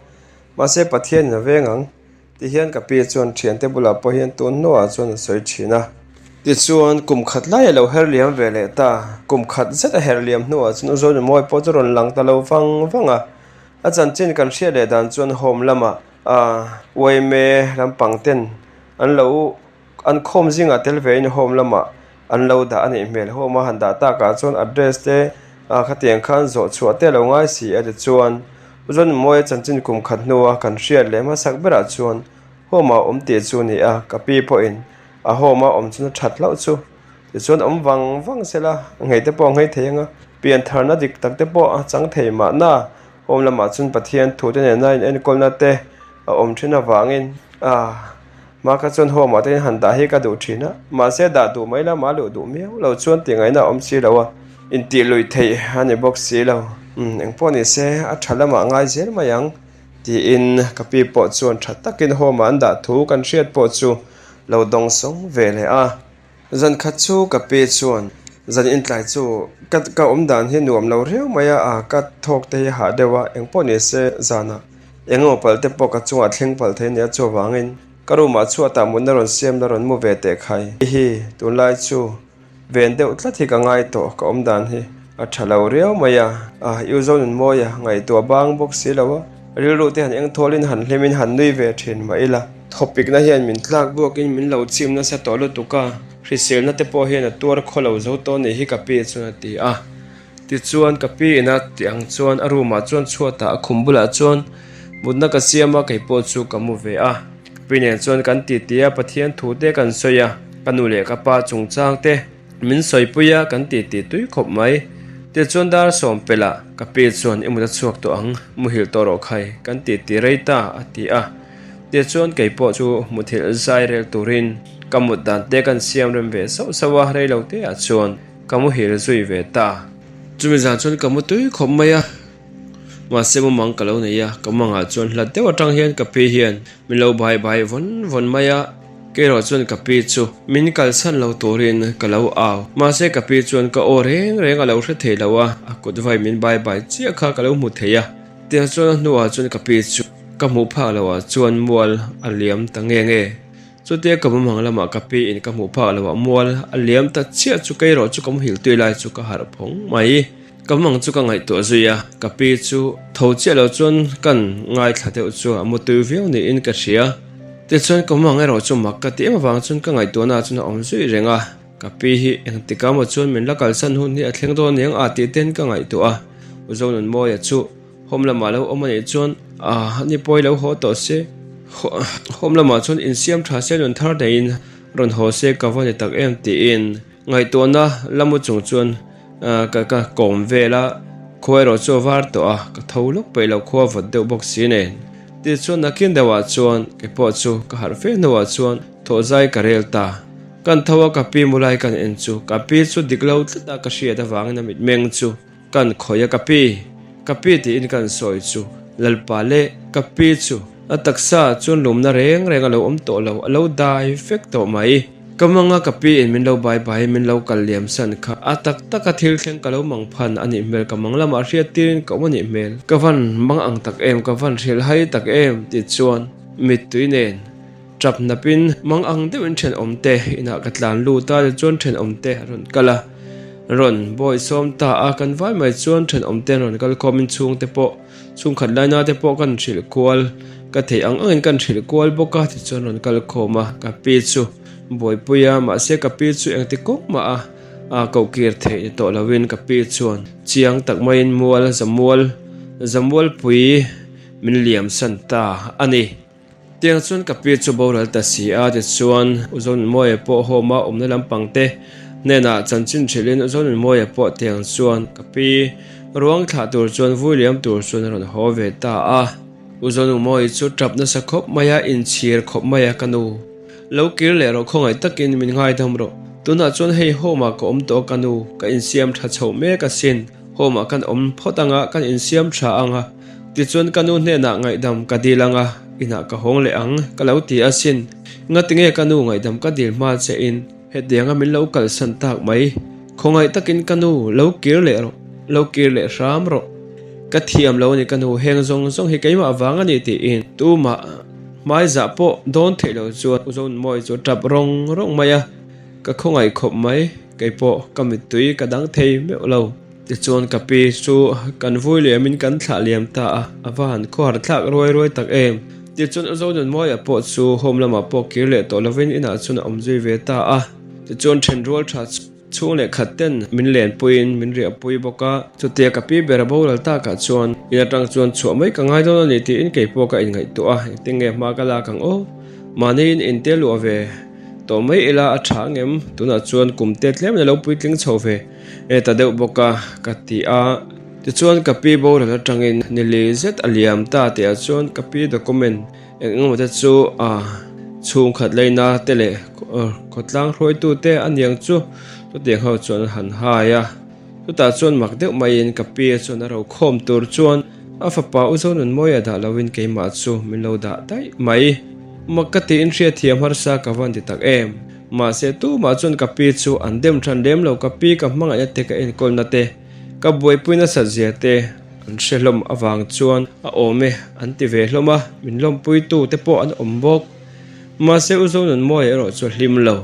mahse Pathian in a veng ang ti hian ka pi chuan thiante bulah pawh hian tun hnuah chuan a sawi thin a. Tichuan kum khat lai a lo her liam ve leh ta, kum khat zet a her liam hnuah chuan U Zawlnumawi pawh chu rawn lang ta lo vang vang a. A chanchin kan hriat leh dan chuan home lamah yma lampang ten an lo an khawm zingah tel ve in home lamah an lo dah a nih hmel. Home a han dah takah chuan address te khatiang khan zawh chhuah te a lo ngai si a tichuan Zonmawia chanchin kum khat hnua kan hriat leh hmasak berah chuan home ah awm tih chu a ni a, ka pi pawhin a home a awm chuan a that hlauh chu. Tichuan awm vang vang sela, nghei te pawh a nghei thei ang a, pian tharna dik tak te pawh a chang thei mahna home lamah chuan Pathian thu te nena in enkawlna te a awm thin avangin ah hma kha chuan home ah te hian han dah hi ka duh thin a, mahse dah duh mai lama luh duh miau lo chuan tih ngaihna a awm si lo a, intih luih theih a ni bawk si lo. Umm engpawh ni se a tha lamah ngai zel mai ang tiin ka pi pawh chuan tha takin home ah an dah thu kan hriat pawh chu lo dawng sawng ve leh a. Zan khat chu ka pe chuan zan intlai chu ka ka awm dan hi nuam lo riau mai a, a ka thawk te hi hah deuh a, eng pawh ni se zanah eng emaw palh te pawh ka chungah thleng palh thei nia chuvangin ka room ah chhuatah mutna rawn siam la rawn mu ve teh khai hi tunlai chu ven deuh tlat hi ka ngai tawh ka awm dan hi a tha lo riau mai a, a U Zonunmawia ngaihtuah bang bawk si lo a. Rilru te han eng thawlin han hlimin han nui ve thin mah ila. Thawpikna hian min tlak buakin min lo chim nasa tawh lutuk a, hriselna te pawh hian a tuar khaw lo zo tawh nih hi ka pi chuan a ti a. Tichuan ka pi ina tih ang chuan a room ah chuan chhuatah a khum bulah chuan mutna ka siam a, kei pawh chu ka mu ve a. Ka pi nen chuan kan titi a, Pathian thu te kan sawi a, ka nu leh ka pa chungchang te. Min sawipui a, kan titi tui khawp mai. Tichuan dar sawm pelh ah ka pi chuan i mut a chhuak tawh ang, muhilh tawh rawh khai, kan titi rei ta a ti a. Tichuan kei pawh chu muthilh zai rel turin ka mut dan te kan siam rem ve sauh sauh a, rei lo te ah chuan ka muhil zui ve ta. Chumi zan chuan ka mu tui khawp mai a, mahse mumang ka lo nei a, ka mangah chuan hlat deuh atang hian ka pi hian min lo bai bai vawn vawn mai a. Kerawh chuan ka pi chu min kalsan lo turin ka lo au. Mahse ka pi chuan ka aw reng reng a lo hre thei lo a, a kut vai min bai bai chiah kha ka lo hmu thei a. Tiang chuan a hnuah chuan ka pi chu ka hmuh phak loh ah chuan mual a liam ta nge nge. Chutia ka mumang lamah ka pi in ka hmuh phak loh ah mual a liam ta chiah chu kerawh chu ka muhil tui lai chu ka harh phawng mai. Ka mumang chu ka ngaihtuah zui a, ka pi chu tho chiah lo chuan kan ngaithla deuh chu a mutui viau niin ka hria. Tichuan ka mumang erawh chu mak ka ti em avang chuan ka ngaihtuahna ah chuan a awm zui reng a, ka pi hi engtikah maw chuan min la kalsan hun hi a thleng dawn aniang a tih ten ka ngaihtuah a, U Zonunmawia chu home lamah lo awm anih chuan a ni pawi lo haw tawh se, home lamah chuan insiam tha se nun thar neiin rawn haw se ka va ni tak em tiin Ngaihtuahna la mu chung chuan ka ka kawm vel a, khua erawh chu a var tawh a, ka tho lawk peih loh khua vawt deuh bawk si nen. Tichuan nakin deuhah chuan kei pawh chu ka harh fe hnuah chuan thawh zai ka rel ta. Kan tho a ka pi mu lai kan en chu ka pi chu dik lo tlat a ka hriat avangin a mitmeng chu Kan khawih a ka pi, ka pi tiin kan sawi chu Lalpa leh ka pi chu a taksa chuan lumna reng reng a lo awm tawh lo, a lo dai vek tawh mai. Ka manga ka pi in min lo bai bai in min lo kal liam san kha a tak taka thil thleng ka lo mang phan a nih hmel, ka mang lamah hriat tirin ka awm a nih hmel. Ka van mang ang tak em, ka van hrilh hai tak em tih chuan mittui nen. Tap hnapin mang ang deuhin thenawmte inah ka tlan lut a, tichuan thenawmte a rawn kal a, rawn bawi sawm ta a, kan vai mai chuan thenawmte an rawn kal khawmin chhungte pawh chhungkhat laina te pawh kan hrilh kual ka theih ang angin kan hrilh kual bawk a, tichuan rawn kal khawm a, ka pi chu buaipui a, mahse ka pi chu engti kawng mah a a koh kir theih ni tawh lovin ka pi chuan chiang tak maiin mual zamual zamualpui min liamsan ta a ni. Tiang chuan ka pi chu boral ta si a, tichuan U Zonunmawia pawh home a awmna lampang te hnenah chanchin hrilhin U Zonunmawia pawh tiang chuan ka pi ruang thlah tur chuan vui liam tur chuan a rawn haw ve ta a. U Zonunmawia chu tap nasa khawp mai a, inchhir khawp mai a, ka nu lo kir leh rawh khawngaih takin min ngaidam rawh, tunah chuan hei home ah ka awm tawh a ka nu, ka insiam tha chhoh mek asin, home ah kan awm phawt anga kan insiam tha anga. Tichuan ka nu hnenah ngaihdam ka dil anga inah ka hawng leh ang ka lo ti asin. Ngatinge ka nu ngaihdam ka dil hma che in hetianga min lo kalsan tak mai. Khawngaih takin ka nu lo kir leh rawh, lo kir leh hram rawh. Ka thiam lo a ni ka nu, heng zawng zawng hi keimah vang a ni tiin tumah hmaizah pawh dawn theih lo chuan U Zonmawi chu a tap rawng rawng mai a, ka khawngaih khawp mai, keipawh ka mittui ka dang thei meuh lo. Tichuan ka pi chu kan vui liamin kan thlah liam ta a, a va han khawhar thlak ruai ruai tak em. Tichuan U Zonunmawia pawh chu home lamah pawh kir leh tawh lovin inah chuan a awm zui ve ta a. Tichuan thenrual tha chhung leh khat ten min lenpuiin min riahpui bawk a. Chutia ka pi ber a boral takah chuan in atang chuan chhuah mai ka ngai dawn a ni tiin keipawh ka inngaihtuah a, engtin nge hma ka lak ang aw? Mahniin inte luah ve tawh mai ila a tha angem? Tunah chuan kum te tlem in a lo puitling chho ve. E ta deuh bawk a, ka ti a. Tichuan ka pi boral atangin ni li zet a liam ta tih ah chuan ka pi document eng engemaw te chu a chhungkhat leina te leh khawtlang hruaitu te a niang chu chutiang ho chuan an han hai a. Chutah chuan mak deuh maiin ka pi chuan a rokhawm tur chuan a fapa U Zonunmawia dah loin keimah chu min lo dah daih mai. Mak ka tiin hriatthiam harsa ka van ti tak em. Mahse tumah chuan ka pi chu an dem than lem lo, ka pi ka hmangaihna te ka enkawlna te, ka buaipui nasat zia te an hre hlawm avang chuan a awm e an ti ve hlawm a, min lawmpuitu te pawh an awm bawk. Mahse U Zonunmawia erawh chu a hlim lo.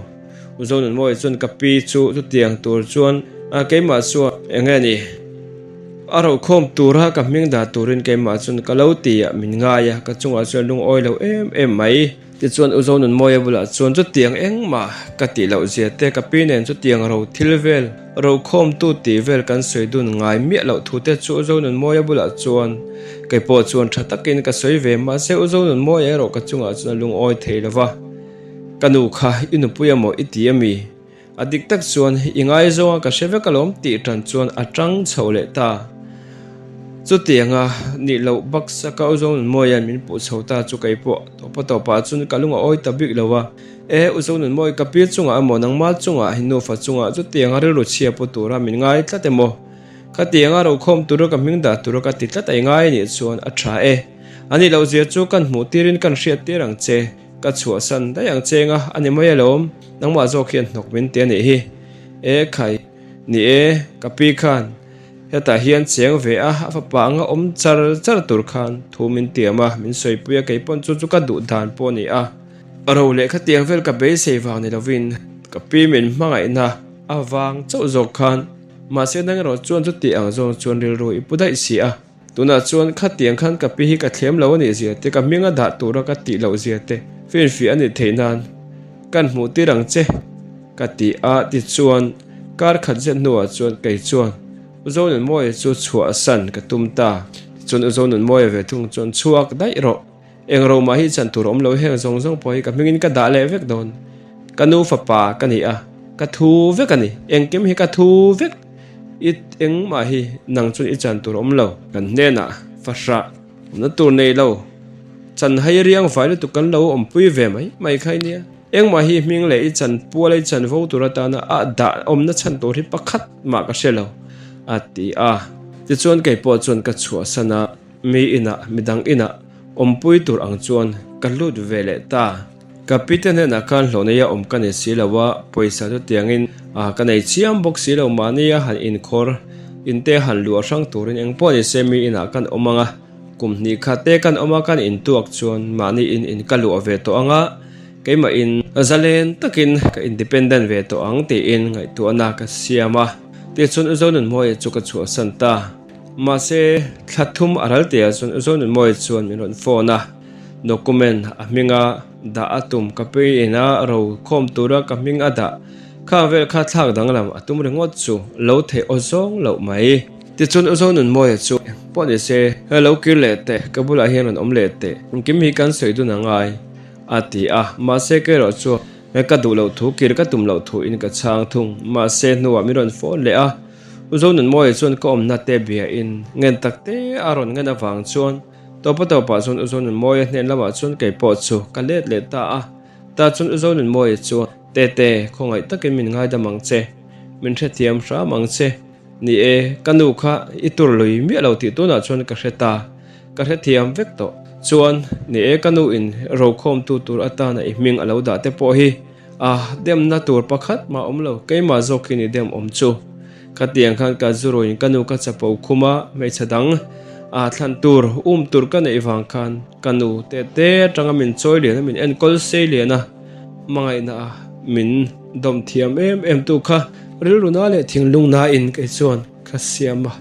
U Zonunmawia chuan ka pi chu chutiang tur chuan keimah chuan eng nge ni a rokhawm tura ka hming dah turin keimah chuan ka lo ti a, min ngai a, ka chungah chuan lungawi lo em em mai. Tichuan U Zonunmawia bulah chuan chutiang engmah ka tih loh zia te, ka pi nen chutiang ro thil vel, ro khawmtu tih vel kan sawi dun ngai miah loh thu te chu U Zonunmawia bulah chuan kei pawh chuan tha takin ka sawi ve. Mahse U Zonunmawia erawh ka chungah chuan a lungawi thei lo va, Ka nu kha i nupui amaw i ti ami? A dik tak chuan i ngaizawnga ka hre vek alawm tih tan chuan a tang chho leh ta. Chutianga nih loh baksa ka Uzonunmawia'n min puh chho ta chu kei pawh tawpa tawpah chuan ka lung a awi ta bik lo a. E Uzonunmawi ka pi chungah emaw nangma chungah hi nufa chungah chutianga rilru chhia pu tura min ngai tlat emaw? Khatianga rokhawm tura ka hming dah tura ka ti tlat a i ngai anih chuan a tha e. A nih loh zia chu kan hmuh tirin kan hriat tir ang che. Ka chhuahsan daih ang cheng a, a ni mai alawm, nangmah zawk hian hnawk min ti a nih hi. E khai, ni e, ka pi khan hetah hian cheng ve a, a fapa anga awm char char tur khan thu min tiam a, min sawipui a, keipawn chu chu ka duh dan pawh a ni a. Ro leh khatiang vel ka beisei vang ni lovin ka pi min hmangaihna avang chauh zawk khan, mahse nang erawh chuan chuti ang zawng chuan rilru i pu daih si a. Tunah chuan khatiang khan ka pi hi ka thlem lo a nih zia te, ka hming a dah tura ka tih loh zia te finfiah a nih theih nan kan hmuh tir ang che ka ti a, tichuan kar khat zet hnuah chuan kei chuan U Zonunmawia chu chhuahsan ka tum ta, tichuan U Zonunmawia ve thung chuan chhuak daih rawh, eng ro mah hi chan tur awm lo heng zawng zawng pawh hi ka hmingin ka dah leh vek dawn, ka nu fapa ka ni a, ka thu vek a ni, engkim hi ka thu vek. I engmah hi nang chuan i chan tur awm lo. Kan hnenah fahrah awmna tur nei lo. Chan hai riang vai lutuk kan lo awmpui ve mai mai kha i nia. Engmah hi hming leh i chan pual a i chan vo tur atana a dah awmna chhan tur hi pakhat mah ka hre lo, a ti a. Tichuan kei pawh chuan ka chhuahsan a, mi inah midang inah awmpui tur ang chuan ka lut ve leh ta. Ka pite hnenah khan hlawh neia awm ka nei si lo a, pawisa chu tiangin ka nei chiam bawk si lo, mahnia han inkhawr inte han luah hrang turin eng pawh ni se mi inah kan awm ang a, kum hnih khat te kan awm a kan intuak chuan mahni in in ka luah ve tawh ang a, Keimahin zalen takin ka independent ve tawh ang tiin ngaihtuahna ka siam a. Tichuan U Zonunmawia chu ka chhuahsan ta. Mahse, thla thum a ral tihah chuan U Zonunmawia chuan min rawn phone a. Document a hminga dah a tum ka pei ina ro khawm tura ka hming a dah khang vel kha thlak danglam a tum ringawt chu lo theih aw zawng loh mai. Tichuan U Zonunmawia chu pawh ni se, lo kir leh teh, ka bulah hian rawn awm leh teh, engkim hi kan sawi dun a ngai. A ti a, mahse kei erawh chu ka duh loh thu kir ka tum loh thu in ka chhang thung. Mahse hnuah min rawn phone leh a, U Zonunmawia chuan ka awmna te bia in ngen tak te a rawn ngen avang chuan tawpa tawpah chuan U Zonunmawia hnen lamah chuan kei pawh chu ka let leh ta a. Tah chuan U Zonunmawia chuan, Tete, khawngaih takin min ngaidam ang che, min hrethiam hram ang che. Ni e, ka nu kha i tur lui miah lo tih tunah chuan ka hre ta. Ka hrethiam vek tawh. Chuan, ni e, ka nu in rokhawmtu tur atana i hming a lo dah te pawh hi a demna tur pakhat mah awm lo, keimah zawk hi ni dem awm chu. Khatiang khan ka zuruin ka nu ka chapo khum a, hmeichhe dang a thlan tur, um tur ka neih vang khan ka nu te te atanga min chawi lian a, min enkawl sei lian a, hmangaihna a min dawm thiam em em tu kha rilru na leh thinglung na in kei chuan ka siam a.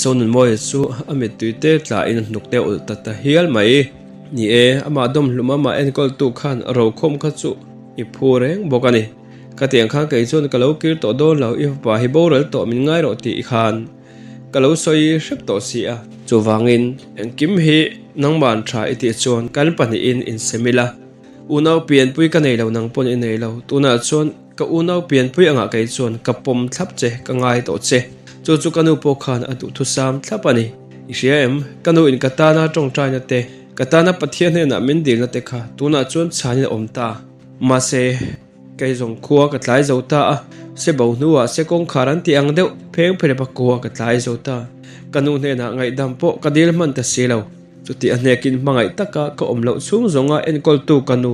Zonunmawia chu a mittui te tla in a hnuk te ulh ta ta hial mai. Ni e, amah dawm hlum amah enkawl tu khan rokhawm kha chu i phu reng bawk a ni. Ka tiang khan kei chuan ka lo kir tawh dawn lo, i fapa hi boral tawh min ngai rawh tih khan ka lo sawi hrep tawh si a. Chuvangin engkim hi nangman tha i tih chuan kan pahnihin insem ila. Unau pianpui ka nei lo nang pawn i nei lo, tunah chuan ka unau pianpui angah kei chuan ka pawm thlap che, ka ngai tawh che. Chu chu ka nu pawh khan a duhthusam thlap a ni. I hria em? Ka nu in ka tana tawngtaina te, ka tana Pathian hnenah min dilna te kha tunah chuan chhanin a awm ta. Mahse, kei zawng khua ka tlai zo ta a, se bo hnuah se kawngkhar an tih ang deuh pheng phelep a khua ka tlai zo ta. Ka nu hnenah ngaihdam pawh ka dil hman ta si lo. Chuti a hnekin hmangaih taka ka awm loh chhung zawnga enkawltu ka nu,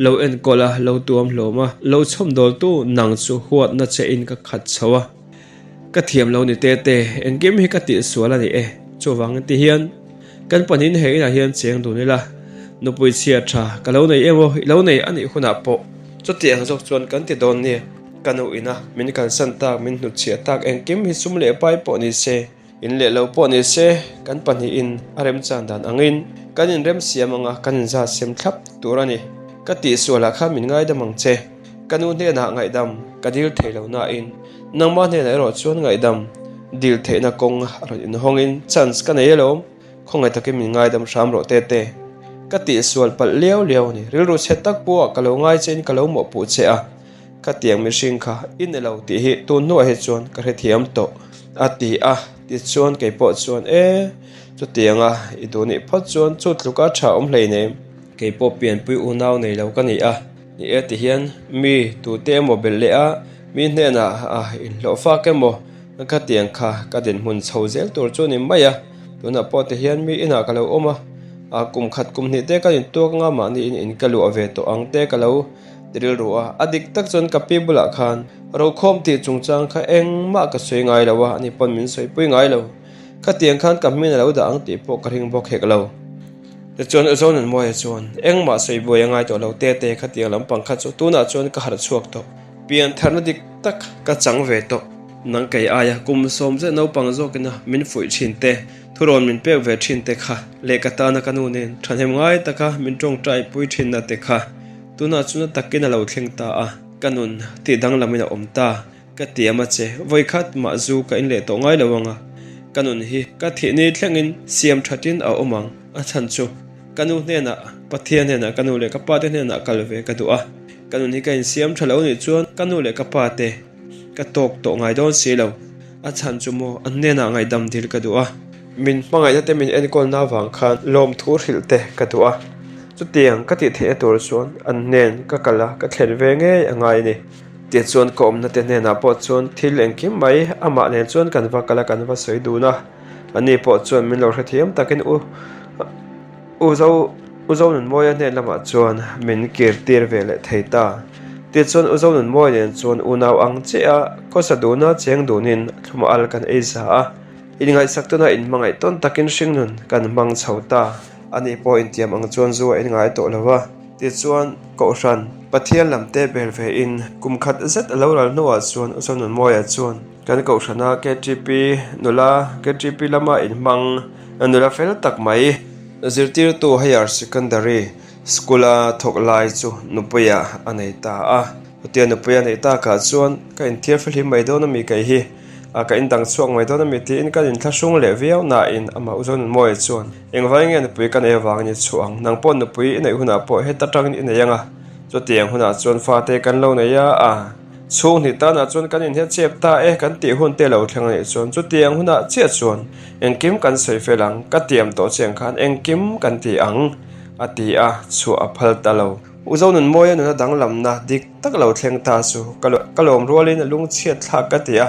lo enkawl a, lo tuam hlawm a, lo chhawmdawltu nang chu huatna che in ka khat chho a. Ka thiam lo ni te te, engkim hi ka tihsual a ni e. Chuvangin ti hian kan pahnihin he inah hian cheng dun ila, nupui chhia tha ka lo nei emaw i lo nei a nih hunah pawh chuti ang zawk chuan kan ti dawn nia. Ka nu ina min kalsan tak, min hnutchhiah tak engkim hi sum leh pai pawh ni se, In leh lo pawh ni se, kan pahnihin a remchan dan angin kan inremsiam anga kan inzat sem thlap tur a ni. Ka tihsualah khan min ngaidam ang che. Ka nu hnenah ngaihdam ka dil thei lo nain nangmah hnenah erawh chuan ngaihdam dil theihna kawng a rawn inhawngin chance ka nei alawm. Khawngaih takin min ngaidam hram rawh tete. Ka tihsual palh liau liau a ni. Rilru chhe tak pawh ka lo ngai chein ka lo mawhpuh che a. Ka tiang mihring kha i ni lo tih hi tun hnuah hi chuan ka hrethiam tawh a ti a, tichuan kei pawh chuan e chutianga i duh nih phawt chuan chu tluka tha awm hleinem, kei pawh pianpui unau nei lo ka ni a, ni e ti hian mi tute emaw belh leh a mi hnenah a inhlawh fak emaw ka tiang kha ka dinhmun chho zel tur chu ni mai a, tunah pawh ti hian mi inah ka lo awm a, kum khat kum hnih te ka intuak anga mahni in in ka luah ve tawh ang te ka lo Ti rilru a, a dik tak chuan ka pi bulah khan rokhawm tih chungchang kha engmah ka sawi ngai lo a, ani pawn min sawipui ngai lo. Khatiang khan ka hmin a lo dah ang tih pawh ka ring bawk hek lo. Tichuan U Zonunmawia chuan engmah sawi buai a ngai tawh lo tete khatiang lampang kha chu tunah chuan ka harh chhuak tawh. Pian tharna dik tak ka chang ve tawh. Nang kei aia kum sawm zet naupang zawkina min fuih thin te, thurawn min pek ve thin te kha leh ka tana ka nu nen thahnem ngai taka min tawngtai pui thinna te kha Tunah chu na takin a lo thleng ta a, ka nun tih danglamin a awm ta. Ka tiam a che, vawikhat mah zu ka in leh tawh ngai lo ang a, ka nun hi ka thihni thlengin siam thatin a awm ang. A chhan chu ka nu hnenah, Pathian hnenah, ka nu leh ka pa te hnenah kal ve ka duh a, ka nun hi ka insiam tha lo nih chuan ka nu leh ka pa te ka tawk tawh ngai dawn si lo. A chhan chu maw an hnenah ngaihdam dil ka duh a. Min hmangaihna te min enkawlna avang khan lawmthu hrilh te ka duh a, chutiang ka tih theihna tur chuan an hnen ka kal a, ka thlen ve ngei a ngai a ni. Tichuan ka awmna te hnenah pawh chuan thil engkim mai amah nen chuan kan va kal a, kan va sawi dun a, ani pawh chuan min lo hrethiam takin u U Zo U Zonunmawia hnen lamah chuan min kir tir ve leh thei ta. Tichuan U Zonunmawia nen chuan unau ang chiah a khawsa duna cheng dunin thlum al kan ei za a. Inngaihsak tuna inhmangaih tawn takin hringnun kan hmang chho ta. Ani pawh intiam ang chuan zu a inngai tawh lo a. Tichuan, Kohhran, Pathian lam te bel ve in kum khat zet a lo ral hnuah chuan U Zonunmawia chuan kan Kohhrana KTP nula, KTP lama inhmang nula fel tak mai, zirtirtu Higher Secondary School-a thawk lai chu nupuiah a nei ta a. Chutia nupui a neih takah chuan ka inthiar fihlim mai dawn a mi kei hi a ka indang chhuak mai dawn a mi tiin kan inthlahrung leh viau nain amah U Zonunmawia chuan Engvai nge nupui ka nei avangin i chhuah ang? Nang pawh nupui i neih hunah pawh heta tangin i nei ang a, chutiang hunah chuan fate kan lo nei a, a chhung hnih tanah chuan kan inhia chep ta e kan tih hun te lo thleng a nih chuan chutiang hunah chiah chuan engkim kan sawi fel ang, ka tiam tawh chiang khan engkim kan ti ang a ti a, chhuah a phal ta lo. U Zonunmawia nuna danglamna dik tak lo thleng ta chu ka lawm rualin a lungchhiat thlak ka ti a,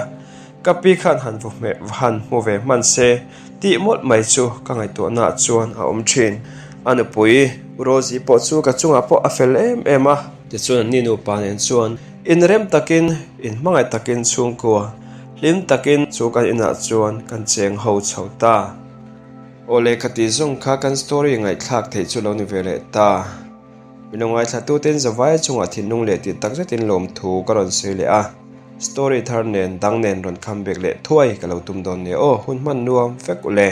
ka pi khan han han hmu ve hman se. Tih mawlh mai chu ka ngaihtuahnaah chuan a awm thin. A nupui Rosie pawh chu ka chungah pawh a fel em em a. Tichuan anni nupa nen chuan inrem takin, inhmangaih takin chhungkua hlim takin chu kan inah chuan kan cheng ho chho ta. Aw lehkha tih zawng kha kan story ngaihthlak theih chu lo ni ve leh ta. Min lo ngaithlatuten zavai chungah thinlung leh tih tak zetin lawmthu ka rawn sawi leh a, story thar nen dang nen rawn kham bek leh thuai ka lo tum dawn nia aw, hun hman nuam vek u le.